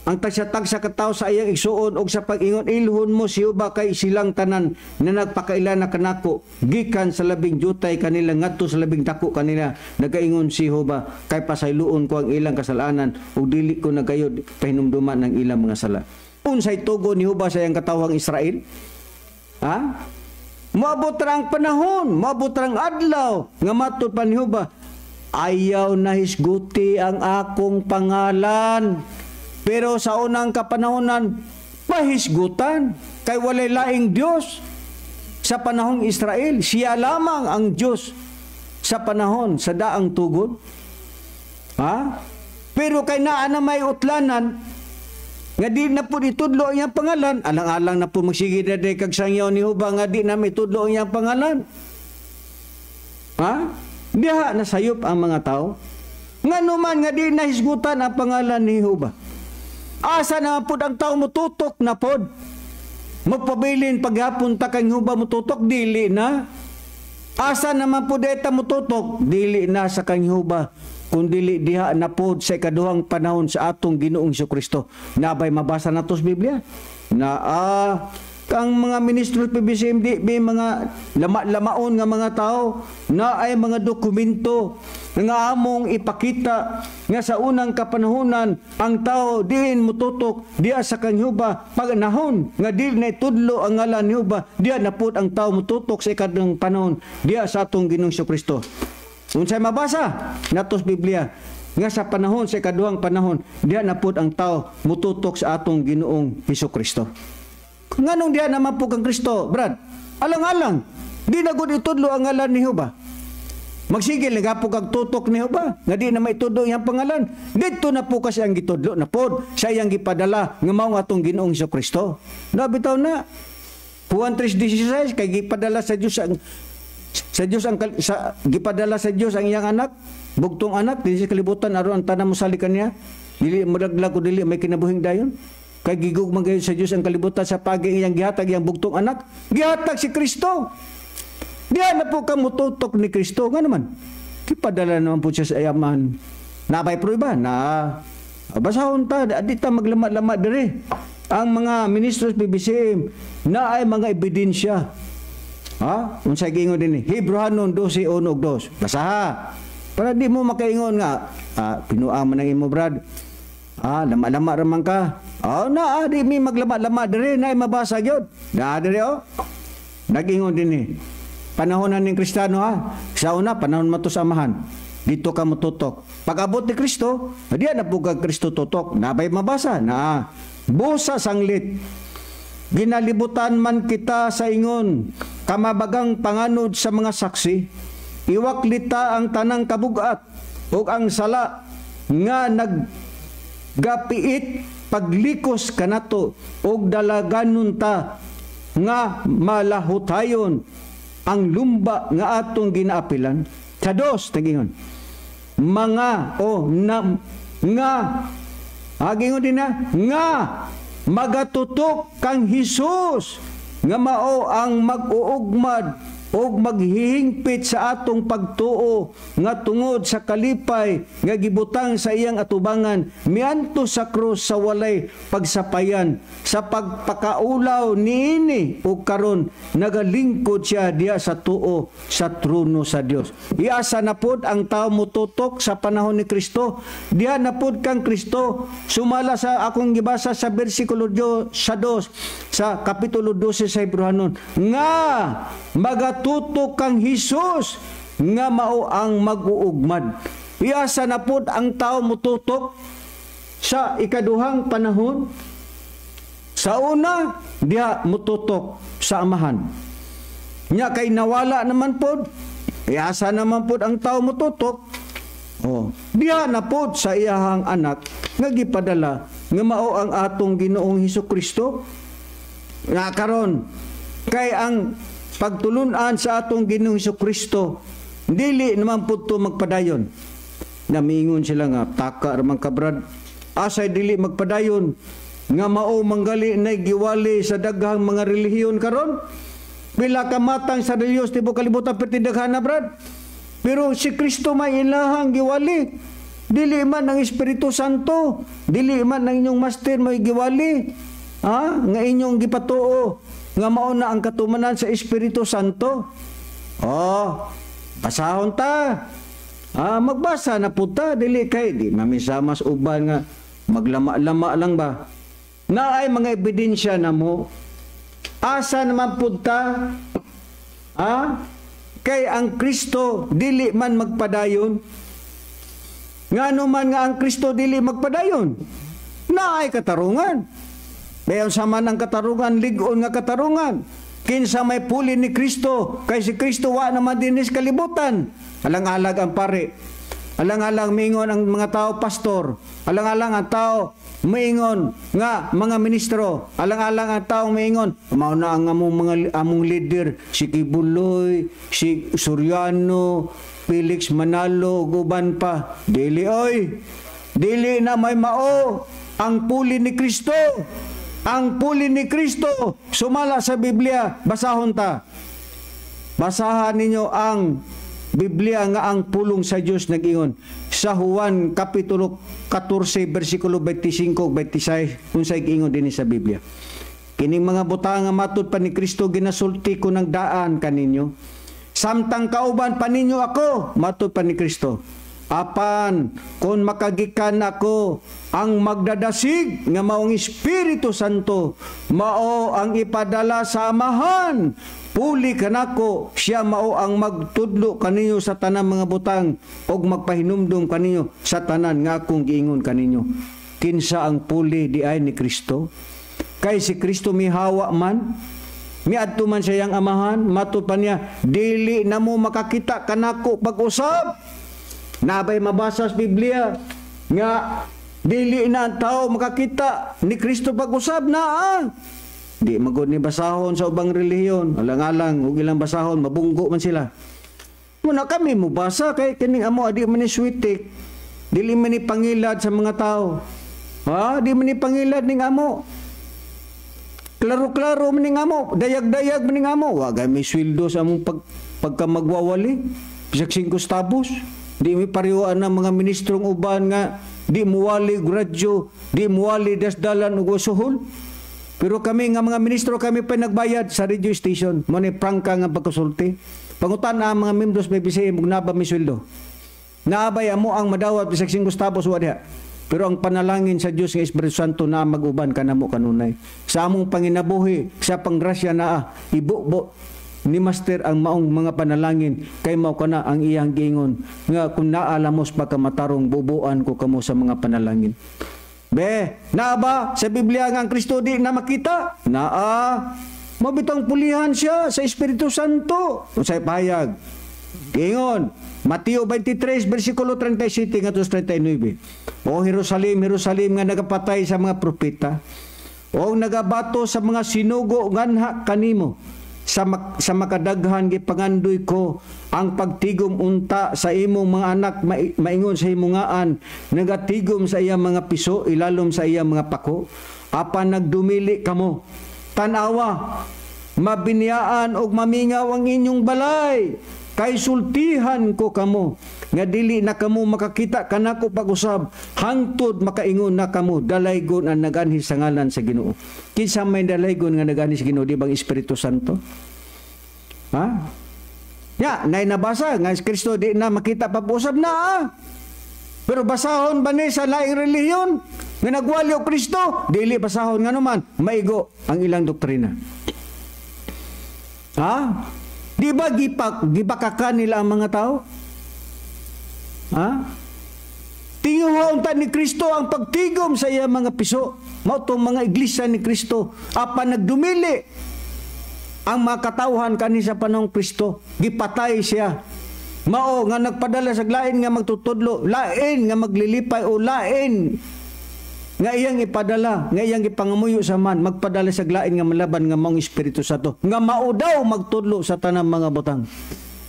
Ang tagsa-tagsa ka tawo sa iyang igsuon og sa pag-ingon, "Ilhon mo si Jehova, kay silang tanan na nagpakaila na kanako, gikan sa labing jutay kanila ngadto sa labing dako kanila, nagaingon si Jehova, kay pasayloon ko ang ilang kasalanan ug dili ko na gayud pahinumduman ang ilang mga sala." Unsay tugon ni Jehova sa iyang katawhang Israel? Ha? Moabot ra ang panahon, moabot ra ang adlaw nga matud pa ni Jehova, "Ayaw na hisguti ang akong pangalan." Pero sa unang kapanahonan, pahisgutan kay walay laing Dios sa panahong Israel. Siya lamang ang Dios sa panahon sa daang tugon. Ha? Pero kay naa na may utlanan nga di na po itudlo ang iyang pangalan, alang-alang na po magsige na di kag sangyaw ni Jehova nga di na itudlo ang iyang pangalan. Ha? Diha nasayop ang mga tao. Ngano man nga di nahisgutan ang pangalan ni Jehova? Asa na pod ang tao mututok na pod? Magpabilin paghapon ta kang Jehova mututok, dili na. Asa naman pod eta mututok? Dili na sa kang Jehova, kun dili diha na pod sa ikaduhang panahon sa atong Ginoong Kristo. Nabay mabasa nato sa Biblia? Na kang mga ministro PBCM di may mga lama-lamaon nga mga tao na ay mga dokumento nga among ipakita nga sa unang kapanahonan ang tao diin mututok diya sa kang Jehova. Panahon nga dili na itudlo ang ngalan ni Jehova, diya na pud ang tao mututok sa ikaduhang panahon diya sa atong Ginoong Kristo. Unsay mabasa nato sa Biblia nga sa panahon sa ikaduhang panahon, diya na pud ang tao mututok sa atong Ginoong Hesus Kristo? Nganong diha naman po kang Kristo, Brad? Alang-alang, di na gud itudlo ang ngalan ni Jehova. Magsigil, nagapo kag tutok ni Jehova, nga di na maitudlo iyang pangalan. Dito na po kasi ang gitudlo na pod, sa iyang gipadala, nga mao nga atong Ginoong Hesus Kristo. Nabitaw na. Juan 3:16, kay gipadala sa Dios ang sa gipadala sa Dios ang iyang anak, bugtong anak dinhi sa kalibutan aron ang tanan mosalig kaniya dili modaglag o dili may kinabuhing dayon. Kay gigugma gayud sa Dios ang kalibutan sa pagi iyang gihatag iyang bugtong anak, gihatag si Kristo. Diya na po ka mututok ni Kristo. Nga naman, gipadala naman po siya sa ayaman. Nabay prueba na basahon ta, di ta maglama-lama dire. Ang mga ministros PBCM na ay mga ebidensya. Ha? Unsay giingon dinhi? Hebreohanon 12:1 ug 2. Basaha. Para di mo makaingon nga pinuang man ang imo, Brad. Lama-lama ra man ka. Oh, na di mi maglama-lama dire, na mabasa gyud. Na dire oh. Nagingon dinhi. Panahon na ning Kristiyano ha. Sa una panahon mato sa Amahan. Dito ka mututok. Pag-abot ni Kristo, diya na pugag Kristo tutok. Nabay mabasa na. Busa sanglit. Ginalibutan man kita sa ingon, kamabagang panganod sa mga saksi. Iwaklita ang tanang kabugat ug ang sala nga naggapiit paglikos kanato ug dalaganon ta nga malahutayon ang lumba nga atong ginaapilan. Sa dos, nagingon. Mga o na, nga agingon din na nga magatutok kang Hesus nga mao ang mag-uugmad og maghihingpit sa atong pagtuo, nga tungod sa kalipay nga gibutang sa iyang atubangan mianto sa krus sa walay pagsapayan sa pagpakaulaw niini, ug karon nagalingkod siya diha sa tuo sa trono sa Dios. Iasa na pod ang tao mututok sa panahon ni Kristo? Diha na pod kang Kristo, sumala sa akong gibasa sa bersikulo sa 2 sa kapitulo 12 sa Hebreohanon, nga magatutok kang Hesus nga mao ang mag-uugmad. Iasa na pod ang tao mututok sa ikaduhang panahon? Sa una, diha mututok sa Amahan. Nya kay nawala naman pod, iasa naman pod ang tao mututok? Oh, diha na pod sa iyahang anak nga gipadala nga mao ang atong Ginoong Hesus Kristo. Nga karon kay ang pagtulunan sa atong Ginoong Hesus Kristo dili naman pud to magpadayon. Namiingon sila nga taka ra man ka, Brad. Asay dili magpadayon nga mao manggali na giwali sa daghang mga relihiyon karon? Pila ka matang sa Diyos tibuok kalibutan, perti daghan na, Brad. Pero si Kristo may ilahang giwali. Dili man ang Espiritu Santo, dili man ang inyong master may giwali. Ha? Nga inyong gipatuo nga mao na ang katumanan sa Espiritu Santo. Oh, basahon ta. Ah, magbasa na pud ta, dili kay di mamisamas uban nga maglama-lama lang ba. Naay mga ebidensya na mo. Asa naman pud ta? Ha? Kay ang Kristo dili man magpadayon. Ngano man nga ang Kristo dili magpadayon? Naay katarungan. Bayon sa man ang katarungan, lig-on nga katarungan. Kinsa may puli ni Kristo, kay si Kristo wa naman dinis kalibutan. Alang-alag ang pare. Alang-alang miingon ang mga tao pastor. Alang-alang ang tao miingon nga mga ministro. Alang-alang ang tao miingon mao na ang among mga among leader, si Quiboloy, si Soriano, Felix Manalo, guban pa. Dili oy. Dili na may mao ang puli ni Kristo. Ang puli ni Kristo sumala sa Biblia, basahon ta. Basahan ninyo ang Biblia nga ang pulong sa Dios nag-ingon sa Juan kapitulo 14 bersikulo 25 ug 26, unsay giingon dinhi sa Biblia? Kining mga butang nga matud pa ni Kristo ginasulti ko ng daan kaninyo samtang kauban pa ninyo ako, matud pa ni Kristo. Apan kung makagikan ako, ang magdadasig nga maong Espiritu Santo, mao ang ipadala sa Amahan puli kanako, siya mao ang magtudlo kaninyo sa tanan mga butang ug magpahinumdum kaninyo sa tanan nga akong giingon kaninyo. Kinsa ang puli di ay ni Kristo? Kay si Kristo mihawa man, miadto man sa iyang Amahan, matud pa niya, dili na mo makakita kanako pag-usab. Nabay mabasa sa Biblia nga dili na ang tao makakita ni Kristo pag-usab? Naa. Di magod ni basahon sa ubang relihiyon. Alang-alang ug ilang basahon, mabunggo man sila. Muna kami mubasa kay kining amo adi man ni switik. Dili man ni pangilad sa mga tao. Ha, di man ni pangilad ning amo. Klaro-klaro man ning amo, dayag-dayag man ning amo. Wa may sweldo sa among pagka magwawali. Bisag 5 tabos. Di mi parehoan ng mga ministrong uban nga di muwali radyo, di muwali dasdalan ug suhol. Pero kami nga mga ministro, kami pa nagbayad sa radio station. Mo ni prangka nga pagkasulti. Pangutan ang mga membros may BCM ug naba mi sweldo. Naabay amo ang madawat bisag 5 tabos wa diha. Pero ang panalangin sa Dios nga Espiritu Santo na mag-uban kanamo kanunay. Sa among panginabuhi, sa panggrasya naa, ibubo ni Master ang maong mga panalangin kay mao kana ang iyang giingon nga kung naalamos pagkamatarong, bubuan ko kamo sa mga panalangin. Be, naa ba sa Biblia nga ang Kristo di na makita? Naa. Mabitang pulihan siya sa Espiritu Santo. Unsay pahayag? Giingon, Mateo 23 versikulo 37 ngadto 39. O Jerusalem, Jerusalem nga nagapatay sa mga propeta o nagabato sa mga sinugo nganha kanimo. Sa makadaghan gipangandoy ko ang pagtigom unta sa imong mga anak maingon sa himungaan nagatigom sa iyang mga piso ilalom sa iyang mga pako, apan nagdumili kamo. Tan-awa, mabiniyaan og mamingaw ang inyong balay, kay sultihan ko kamo nga dili na kamo makakita kanako pag-usab hangtod makaingon na kamo, dalaygon ang naganhi sa ngalan sa Ginoo. Kinsa may dalaygon nga naganhi sa Ginoo? Di bang Espiritu Santo? Ha? Ya, nay nabasa nga si Kristo di na makita pag-usab na. Ah. Pero basahon ba ni sa laing relihiyon nga nagwali og Kristo? Dili basahon, nga naman maigo ang ilang doktrina. Ha? Di ba gibakakan nila ang mga tao? Ha? Tinguha unta ni Kristo ang pagtigom sa iyang mga piso. Mao tong mga iglesia ni Kristo. Apan nagdumili ang mga katawhan kani sa panahong Kristo. Gipatay siya. Mao nga nagpadala sa lain nga magtutudlo, lain nga maglilipay o lain nga iyang ipadala, nga iyang ipangamuyo sa man, magpadala sa lain nga malaban nga maong Espiritu Santo, nga mao daw magtudlo sa tanang mga butang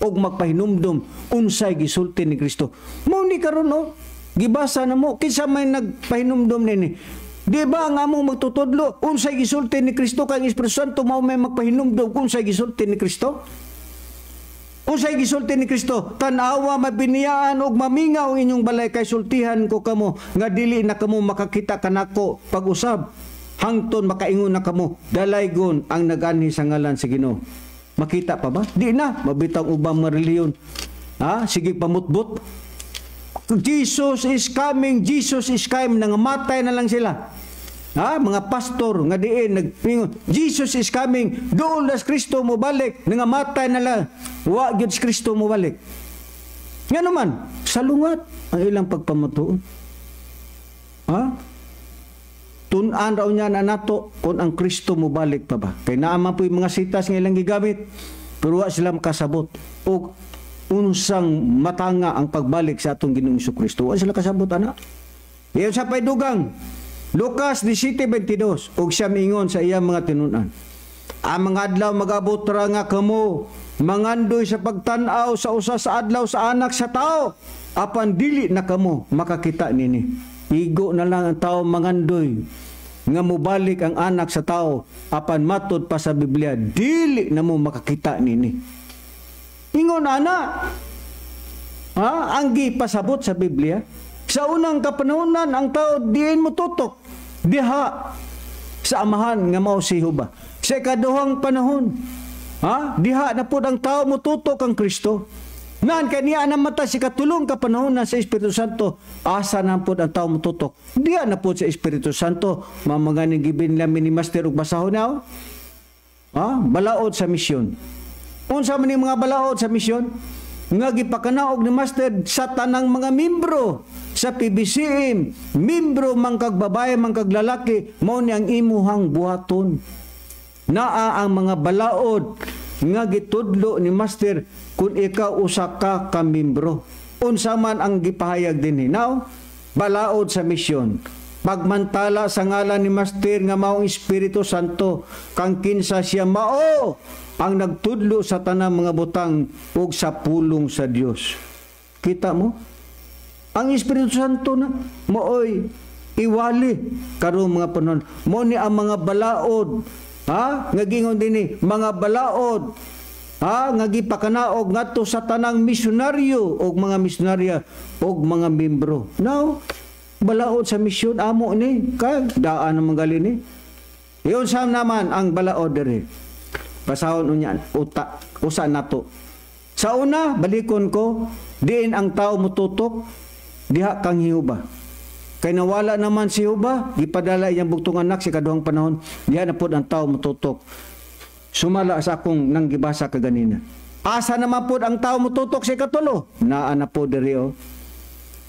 og magpahinumdom unsay gisulti ni Kristo. Mao ni karon no, gibasa na mo kinsa may nagpahinumdom nini. Di ba ang among magtutudlo unsay gisulti ni Kristo, kay ang Espiritu Santo mao may magpahinumdom unsay gisulti ni Kristo? Unsay gisulti ni Kristo? Tan-awa, mabiniyaan ug mamingaw ang inyong balay, kay sultihan ko kamo nga dili na kamo makakita kanako pag-usab hangton makaingon na kamo, "Dalaygon ang naganhi sa ngalan sa Ginoo." Makita pa ba? Di na mabitang ubang mga relihiyon. Ha? Sige, pamutbot. "Jesus is coming, Jesus is coming," nangamatay na lang sila. Ha? Mga pastor nga diin nagpingon, "Jesus is coming, dool na si Kristo mo balik," nangamatay na lang. Wa gyud si Kristo mo balik. Nga naman, salungat ang ilang pagpamatuod. Ha? Tun-an raw niya na nato kung ang Kristo mo balik pa ba. Kay naa man po yung mga sitas nga ilang gigamit, pero wa sila makasabot. O unsang matanga ang pagbalik sa atong Ginoong Kristo. Wa sila kasabot ana. Iyon sa paydugang. Lucas 17:22, ug siya miingon sa iyang mga tinun-an, "Ang mga adlaw magabot ra nga kamo mangandoy sa pagtan-aw sa usa sa adlaw sa Anak sa Tao, apan dili na kamo makakita nini." Igo na lang ang tao mangandoy nga mobalik ang Anak sa Tao, apan matod pa sa Biblia, dili na mo makakita nini. Ingon ana. Ha? Ang gipasabot sa Biblia, sa unang kapanahonan ang tao diin mo tutok diha sa Amahan nga mao si Jehova. Sa ikaduhang panahon, ha? Diha na pud ang tao mo tutok ang Kristo. Nan kaniya namatay sa ikatulong kapanahon na sa Espiritu Santo, asa na pud ang tao mo tutok? Diha na pud sa Espiritu Santo. Mamaganing gibin lang ni Master ug basahon na. Ha? Balaod sa misyon. Unsa man yung mga balaod sa misyon nga gipakanaog ni Master sa tanang mga membro sa PBCM, membro man kag babae man kag lalaki, mao ni ang imuhang buhaton? Naa ang mga balaod nga gitudlo ni Master kung ikaw usa ka ka membro. Unsa man ang gipahayag dinhi? Now, balaod sa misyon. Pagmantala sa ngalan ni Master nga maong Espiritu Santo, kang kinsa siya mao ang nagtudlo sa tanang mga butang ug sa pulong sa Dios. Kita mo? Ang Espiritu Santo na maoy iwali karong mga panahon. Mo ni ang mga balaod, ha, nga gingon dinhi, mga balaod, ha, nga gipakanaog ngadto sa tanang misyonaryo og mga misyonarya og mga membro. Now, balaod sa misyon amo ni kay daan naman gali ni. Iyon sa naman ang balaod diri. Basahon unya uta usa nato. Sa una, balikon ko, diin ang tao mututok? Diha kang Jehova. Kay nawala naman si Jehova, gipadala iyang bugtong anak sa kaduhang panahon, diha na pod ang tao mututok. Sumala sa akong nang gibasa kaganina. Asa naman pod ang tao mututok sa ikatulo? Naa na po diri oh.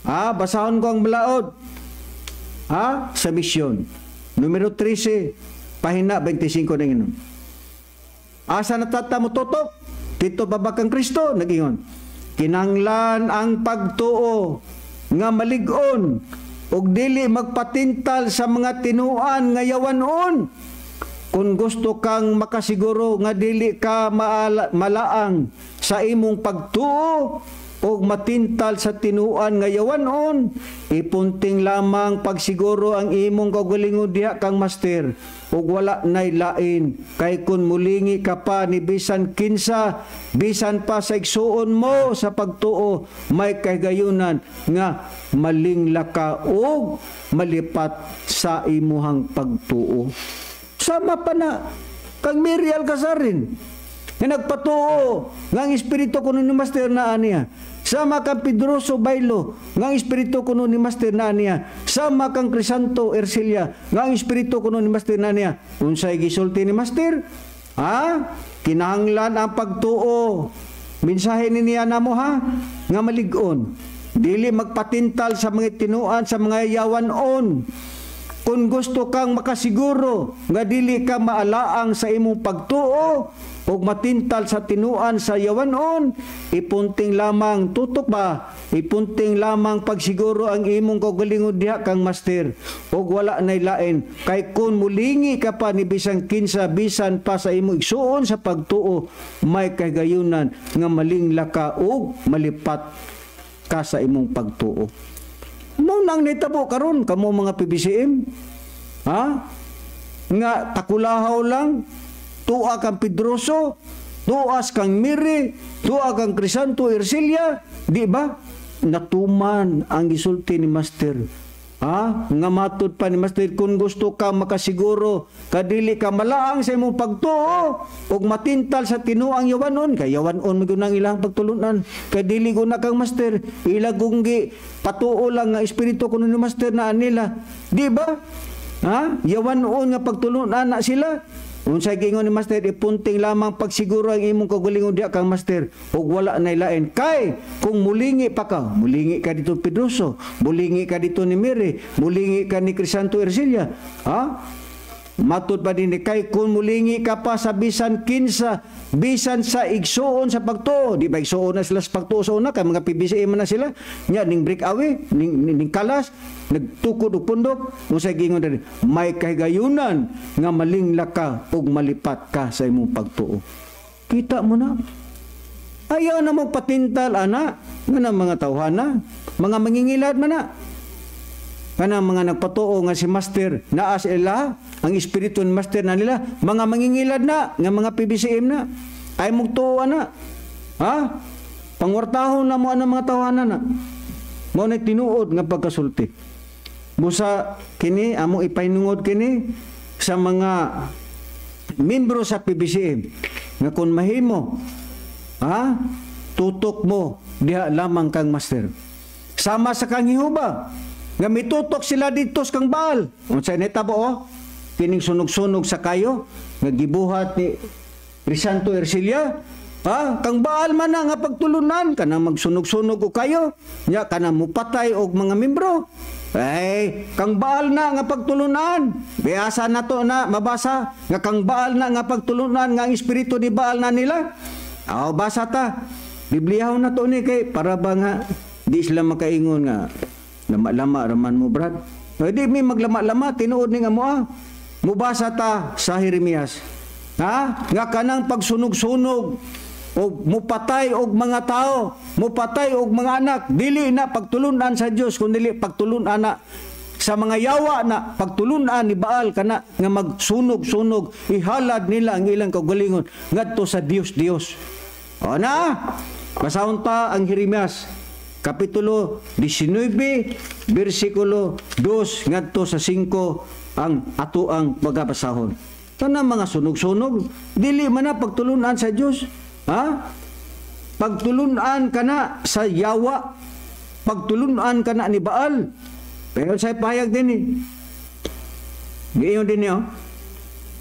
Ah, basahon ko ang balaod. Ha? Sa misyon. Numero 13, pahina 25 na ingon. Asa na tata mo tutok? Dito pa ba kang Kristo? Nag-ingon. Kinanglan ang pagtuo nga malig-on ug dili magpatintal sa mga tinuan nga yawanon. Kung gusto kang makasiguro nga dili ka malaang sa imong pagtuo ug matintal sa tinuan nga yawanon, ipunting lamang pagsiguro ang imong kaugalingon diha kang Master ug wala nay lain, kay kun mulingi ka pa ni bisan kinsa, bisan pa sa igsuon mo sa pagtuo, may kahigayunan nga malingla ka ug malipat sa imuhang pagtuo. Sama pa na kang Mary Alcazarin nga nagpatuo nga ang espiritu kuno ni Master na niya. Sama kang Pedroso Bailo nga ang espiritu kuno ni Master na niya. Sama kang Crisanto Ercilia nga ang espiritu kuno ni Master na niya. Unsay gisulti ni Master? Ha? Kinahanglan ang pagtuo. Mensahe ni niya namo, ha, nga malig-on. Dili magpatintal sa mga tinuan sa mga yawanon. Kung gusto kang makasiguro nga dili ka maalaang sa imong pagtuo ug matintal sa tinuan sa yawanon, ipunting lamang tutok ba? Ipunting lamang pagsiguro ang imong kaugalingon diha kang Master ug wala nay lain, kay kun mulingi ka pa ni bisan kinsa, bisan pa sa imong igsuon sa pagtuo, may kahigayunan nga malingla ka ug malipat ka sa imong pagtuo. Mao nang nitabo karon kamo mga PBCM. Ha? Nga takulahaw lang, tuwa kang Pedroso, Tuas kang Mary, tua kang Crisanto Ercilia, di ba? Natuman ang gisulti ni Master. Ha? Nga matud pa ni Master, kung gusto ka makasiguro kadili ka malaang sa imong pagtuo ug matintal sa tinuang yawanon, kay yawanon man ang ilang pagtulunan, kay dili ko na kang Master, ila gunggi patuo lang nga espiritu kuno ni Master na nila, di ba? Ha? Yawanon nga pagtulunan na sila. Unsay giingon ni Master, ipunting lamang pagsiguro ang imong kaugalingon diha kang Master ug wala na ilain. Kay kung mulingi pa ka, mulingi ka dito Pedroso, mulingi ka dito ni Mary, mulingi ka ni Crisanto Ercilia, ha? Matud pa din kay kung mulingi ka pa sa bisan kinsa, bisan sa igsuon sa pagtuo, di ba igsuon na sila sa pagtuo sa una kay mga PBCM man na sila, nya ning break away, ning kalas, nagtukod og pundok, unsay giingon diri, may kahigayunan nga malingla ka ug malipat ka sa imong pagtuo. Kita mo na. Ayaw na mo patintal ana nga na mga tawhana, mga mangingilad man na. Kanang mga nagpatuo nga si Master naa sa ila, ang espiritu ni Master na nila, mga mangingilad na, nga mga PBCM na, ay mugtuo na. Ha? Pangwartahon na mo ang mga tawhana na. Mao na tinuod nga pagkasulti. Busa kini amo ipahinungod kini sa mga membro sa PBCM nga kung mahimo, ha, tutok mo diha lamang kang Master. Sama sa kang Jehova nga mitutok sila dito sa kang Baal. Unsay nitabo oh? Kining sunog-sunog sa kayo nga gibuhat ni Crisanto Ercilia. Ha? Kang Baal man na nga pagtulunan kanang magsunog-sunog og kayo, nya kanang mupatay og mga membro. Ay, kang Baal na nga pagtulunan. Biasa na to na mabasa nga kang Baal na nga pagtulunan nga ang espiritu ni Baal na nila. Aw, basa ta. Bibliahon na to ni kay para ba nga di sila makaingon nga lama-lama raman mo, Brad. Ay, di mi maglama-lama, tinuod ni nga mo ah. Mubasa ta sa Jeremias. Ha? Nga kanang pagsunog-sunog o mupatay og mga tao, mupatay og mga anak, dili na pagtulunan sa Dios kun dili pagtulunan na sa mga yawa na pagtulunan ni Baal kana nga magsunog-sunog, ihalad nila ang ilang kaugalingon ngadto sa Dios Dios. O na, basahon ta ang Jeremias Kapitulo 19, versikulo 2 ngadto sa 5 ang ato ang pagabasahon. Tanang mga sunog-sunog, dili man na pagtulunan sa Dios. Ha? Pagtulunan ka na sa yawa, pagtulunan ka na ni Baal. Pero sa pahayag din eh. Giyon din niyo.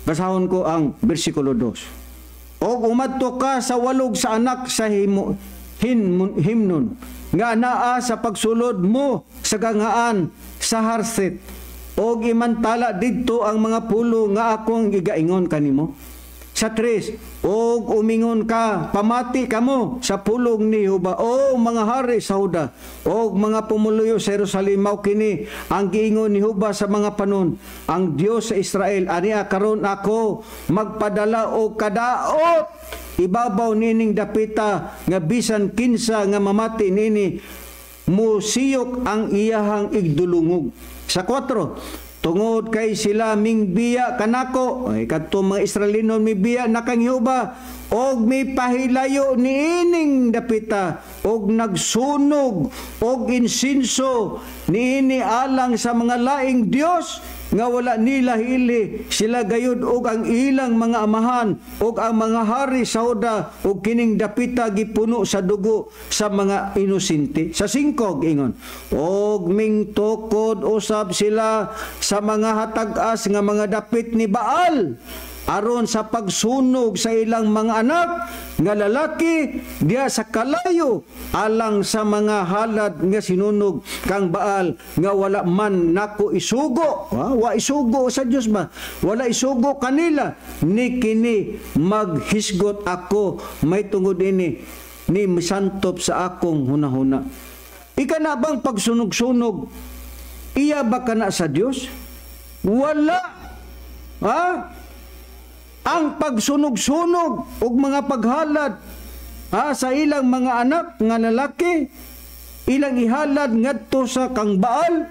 Basahon ko ang versikulo 2. O umadto ka sa walog sa anak sa himnon, nga naa sa pagsulod mo sa gangaan sa Harset, og imantala didto ang mga pulo nga akong gigaingon kanimo. Sa 3, og umingon ka, pamati kamo sa pulong ni Jehova, o mga hari sa Huda, og mga pumuluyo sa Jerusalem, mao kini ang giingon ni Jehova sa mga panon, ang Dios sa Israel, ania karon ako magpadala og kadaot ibabaw nining dapita nga bisan kinsa nga mamati nini musiyok ang iyahang igdulungog. Sa 4, tungod kay sila mingbiya kanako, ay kadto mga Israelinon mibiya na kang Jehova, og mipahilayo niining dapita, og nagsunog og insinso niini alang sa mga laing Dios nga wala nila hili, sila gayud og ang ilang mga amahan og ang mga hari sa Huda, og kining dapita gipuno sa dugo sa mga inosente. Sa 5, ingon, og mingtukod usab sila sa mga hatag-as nga mga dapit ni Baal aron sa pagsunog sa ilang mga anak nga lalaki diha sa kalayo alang sa mga halad nga sinunog kang Baal nga wala man nako isugo. Ha? Wa isugo sa Dios ba? Wala isugo kanila ni kini maghisgot ako may tungod ini ni misantop sa akong hunahuna. Ika na bang pagsunog-sunog iya ba kana sa Dios? Wala. Ha? Ang pagsunog-sunog ug mga paghalad, ha, sa ilang mga anak nga lalaki, ilang ihalad ngadto sa kang Baal,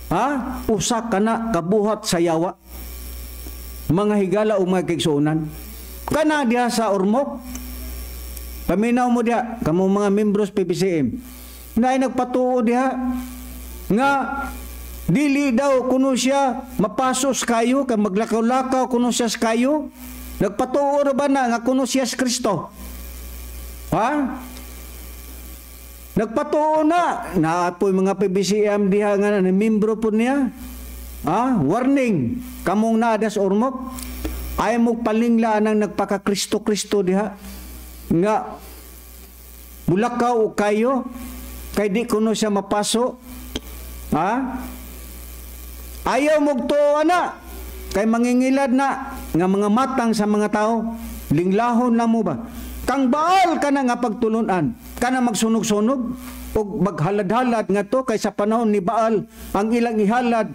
ha, usa kana kabuhat sa yawa. Mga higala o mga kaigsuonan, Kana diha sa Ormoc. Paminaw mo diha kamo mga membros PBCM. Naay nagpatuo diha nga dili daw kuno siya mapasos kayo kay maglakaw-lakaw kuno siya sa kayo. Nagpatuo ra ba na nga kuno siya sa Kristo? Ha? Nagpatuo na. Naa poy mga PBCM diha nga na membro po niya. Ha? Warning, kamong naa sa Ormoc. Ay mo palingla nang nagpaka-Kristo-Kristo diha nga mulakaw kayo kay di kuno siya mapaso. Ha? Ayaw mugtuo ana kay mangingilad na nga mga matang sa mga tao, linglahon lang mo ba? Kang Baal ka na nga pagtulunan, kana magsunog-sunog og maghalad-halad nga to kay sa panahon ni Baal ang ilang ihalad,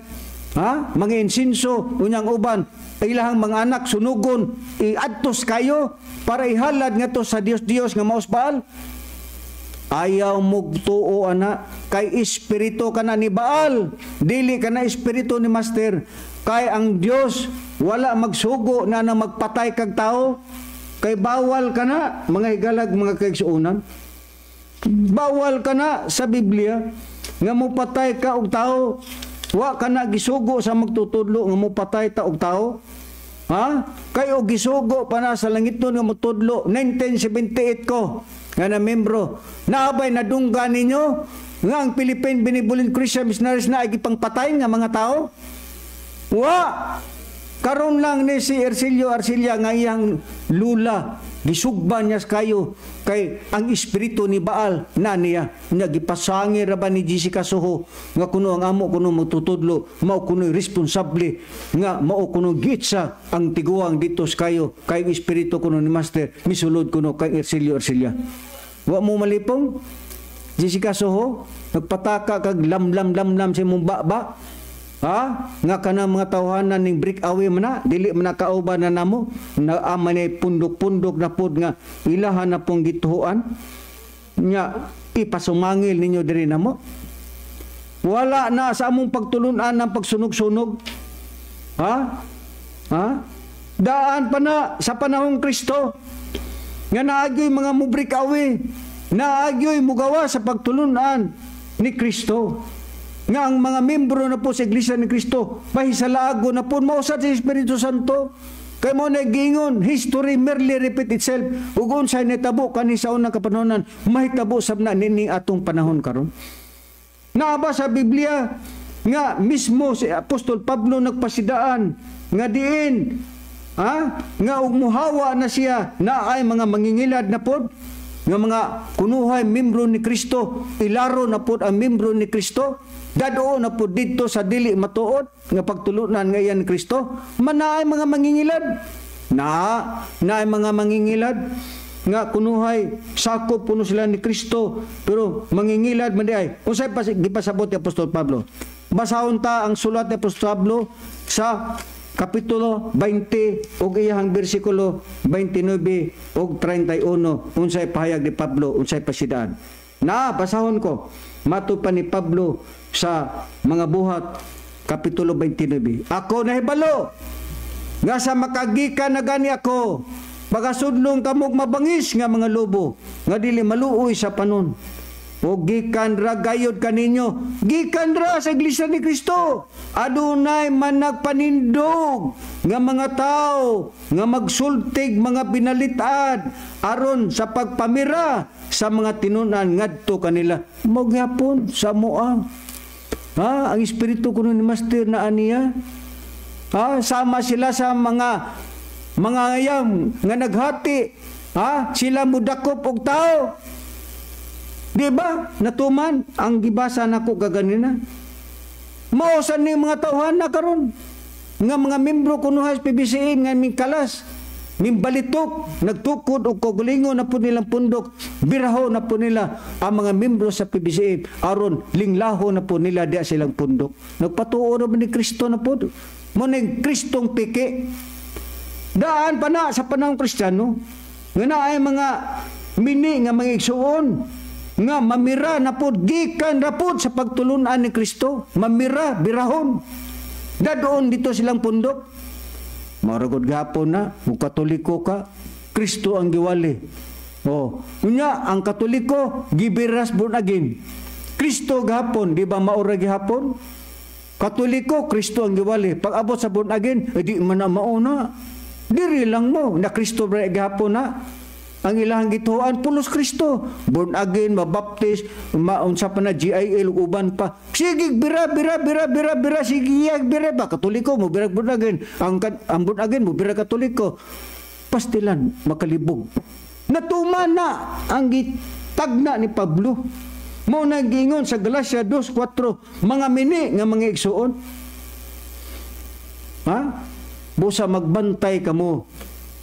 ha, mga insinso, unyang uban ilahang mga anak sunugon, iadtos kayo para ihalad nga to sa Dios-Dios nga maos Baal. Ayaw mugtuo ana kay espiritu kana ni Baal, dili kana espiritu ni Master. Kay ang Dios wala magsugo na na magpatay kag tao. Kay bawal kana, mga higalag, mga kaigsuonan. Bawal kana sa Biblia nga mopatay ka og tao. Wa kana gisugo sa magtutudlo nga mopatay ta og tao. Ha? Kay og gisugo pa na sa langit nga motudlo 1978 ko nga na membro. Naabay nadunggan ninyo nga ang Philippine Benevolent Christian Missionaries na ay gipangpatay nga mga tao? Wa. Karon lang ni si Ercilio Arcilia nga iyang lula gisugba niya kayo kay ang espiritu ni Baal na niya nya gipasangir ra ba ni Jessica Soho nga kuno ang amo kuno magtutudlo mao kuno responsable nga mao kuno gitsa ang tiguang dito sa kayo kay ang espiritu kuno ni Master misulod kuno kay Ercilio Arcilia. Wa mo malipong, Jessica Soho, nagpataka kag lamlam lamlam sa imong baba. Ha? Nga kana mga tawhanan ning break away man na, dili man na kauban na namo, na ama ni pundok-pundok na pod nga ilahan na pong gituhuan. Nya ipasumangil ninyo diri namo. Wala na sa among pagtulunan ng pagsunog-sunog. Ha? Ha? Daan pa na sa panahong Kristo nga naagyoy mga mubreak away, naagyoy mugawa sa pagtulunan ni Kristo. Nga ang mga membro na po sa Iglesia ni Kristo pahisalaago na po mausad sa Espiritu Santo. Kay mo nagingon, history merely repeat itself. Ug unsay nitabo kani sa unang kapanahonan, mahitabo sab na nining atong panahon karon. Naa ba sa Biblia nga mismo si Apostol Pablo nagpasidaan nga diin, ha, nga ug muhawa na siya na ay mga mangingilad na pod nga mga kunuhay membro ni Kristo, ilaro na pod ang membro ni Kristo, dadoo na pod didto sa dili matuod nga pagtulunan nga iyan ni Kristo, manaay mga mangingilad. Na naay mga mangingilad nga kunuhay sakop puno sila ni Kristo pero mangingilad man di ay. Unsay pa gipasabot ni Apostol Pablo? Basahon ta ang sulat ni Apostol Pablo sa Kapitulo 20 ug iyang bersikulo 29 ug 31. Unsay pahayag ni Pablo, unsay pasidaan? Na basahon ko. Matud pa ni Pablo sa Mga Buhat Kapitulo 29. Ako nahibalo nga sa makagikan na gani ako, pagasudlong kamog mabangis nga mga lobo nga dili maluoy sa panon. O gikan ra gayod kaninyo, gikan ra sa Iglesia ni Kristo. Adunay man nagpanindog nga mga tao nga magsultig mga binalitad aron sa pagpamira sa mga tinunan ngadto kanila. Mao gyapon sa moa. Ha, ang espiritu kuno ni Master na aniya. Ha, sama sila sa mga ngayam nga naghati. Ha, sila mudakop og tao. Di ba? Natuman ang gibasa nako kaganina. Mao sa ni mga tawhan na karon nga mga membro kuno sa PBCM nga mingkalas, mimbalitok, nagtukod og kaugalingon na po nilang pundok, biraho na po nila ang mga membro sa PBCM aron linglaho na po nila diya silang pundok. Nagpatuo na ba ni Kristo na po? Mo ning Kristong piki. Daan pa na sa panahong Kristiyano nga naay mga mini nga mga igsuon nga mamira na po gikan ra po sa pagtulunan ni Kristo, mamira birahon dadoon dito silang pundok. Mao gihapon na kung Katoliko ka, Kristo ang giwali. Oh, unya ang Katoliko gibiras born again. Kristo gihapon, di ba maura gihapon? Katoliko, Kristo ang giwali. Pag abot sa born again, eh, di man na mauna. Diri lang mo na Kristo ra gihapon na. Ang ilang gituan pulos Kristo. Born again, mabaptis, maunsa pa na GIL ug uban pa. Sige bira bira bira bira bira, sige bira ba Katoliko mo bira born again. Ang born again mo bira Katoliko. Pastilan makalibog. Natuman na ang gitagna ni Pablo. Mao na giingon sa Galatia 2:4, mga mini nga mga igsuon. Ha? Busa magbantay kamo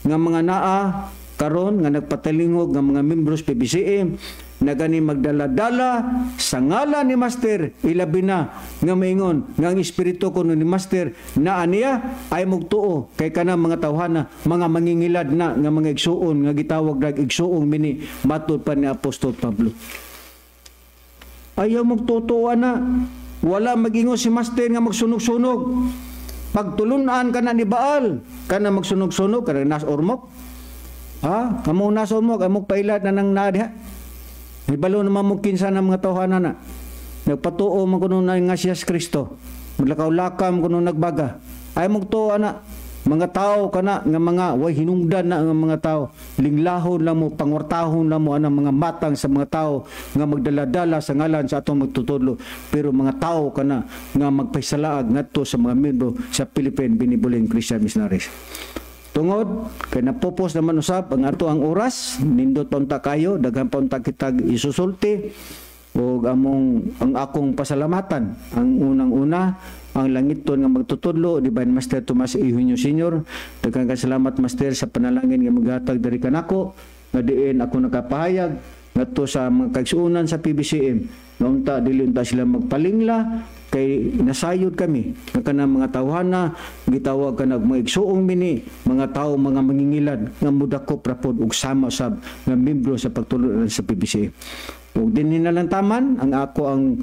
nga mga naa karon nga nagpatalingog nga mga membros PBCM na gani magdala-dala sa ngalan ni Master, ilabi na nga maingon nga ang espiritu kuno ni Master naa niya ay mugtuo kay kana mga tawhana mga mangingilad na nga mga igsuon nga gitawag nag igsuong mini matud pa ni Apostol Pablo. Ayaw magtutuan na. Wala magingon si Master nga magsunog-sunog. Pagtulunan ka na ni Baal, ka na magsunog-sunog, ka na nas ormok. Ha? Kamo nas ormok, amok pailad na nang na diha. Ibalo naman mo kinsa ng mga tawhana na. Nagpatuo man kuno na nga siya Kristo. Maglakaw-lakaw kuno nagbaga. Ay magtuo na mga tao kana nga mga way hinungdan na nga mga tao, linglahon lang mo, pangwartahon lang mo anang mga matang sa mga tao nga magdala-dala sa ngalan sa atong magtutudlo, pero mga tao kana nga magpaisalaag ngadto sa mga membro sa Philippine Benevolent Christian Missionaries. Tungod kay napupos naman usab ang ato ang oras, nindot pa unta kayo, daghan pa unta kitag isusulti ug among ang akong pasalamatan ang unang-una ang langiton nga magtutudlo, Divine Master Tomas Eugenio Senior. Daghang salamat, Master, sa panalangin nga maghatag diri kanako nga diin ako nakapahayag ngadto sa mga kaigsuonan sa PBCM nga unta dili unta sila magpalingla kay nasayod kami nga kanang mga tawhana gitawag kanag mga igsuong mini, mga tao mga mangingilad nga mudakop ra pod og sama sab nga membro sa pagtulon sa PBCM. Ug dinhi na lang taman ang ako ang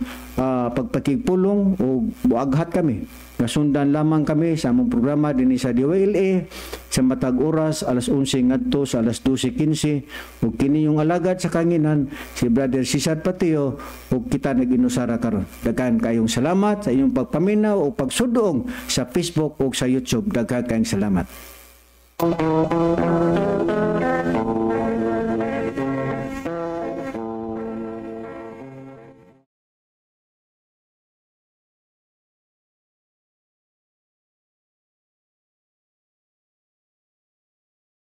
pagpakigpulong ug buaghat kami. Nasundan lamang kami sa among programa dinhi sa DYLA sa matag oras alas 11 ngadto sa alas 12:15, ug kini yung alagad sa kanginan, si Brother Cesar Patio, ug kita nag-inusara karon. Daghan kayong salamat sa inyong pagpaminaw o pagsudong sa Facebook ug sa YouTube. Daghan kayong salamat.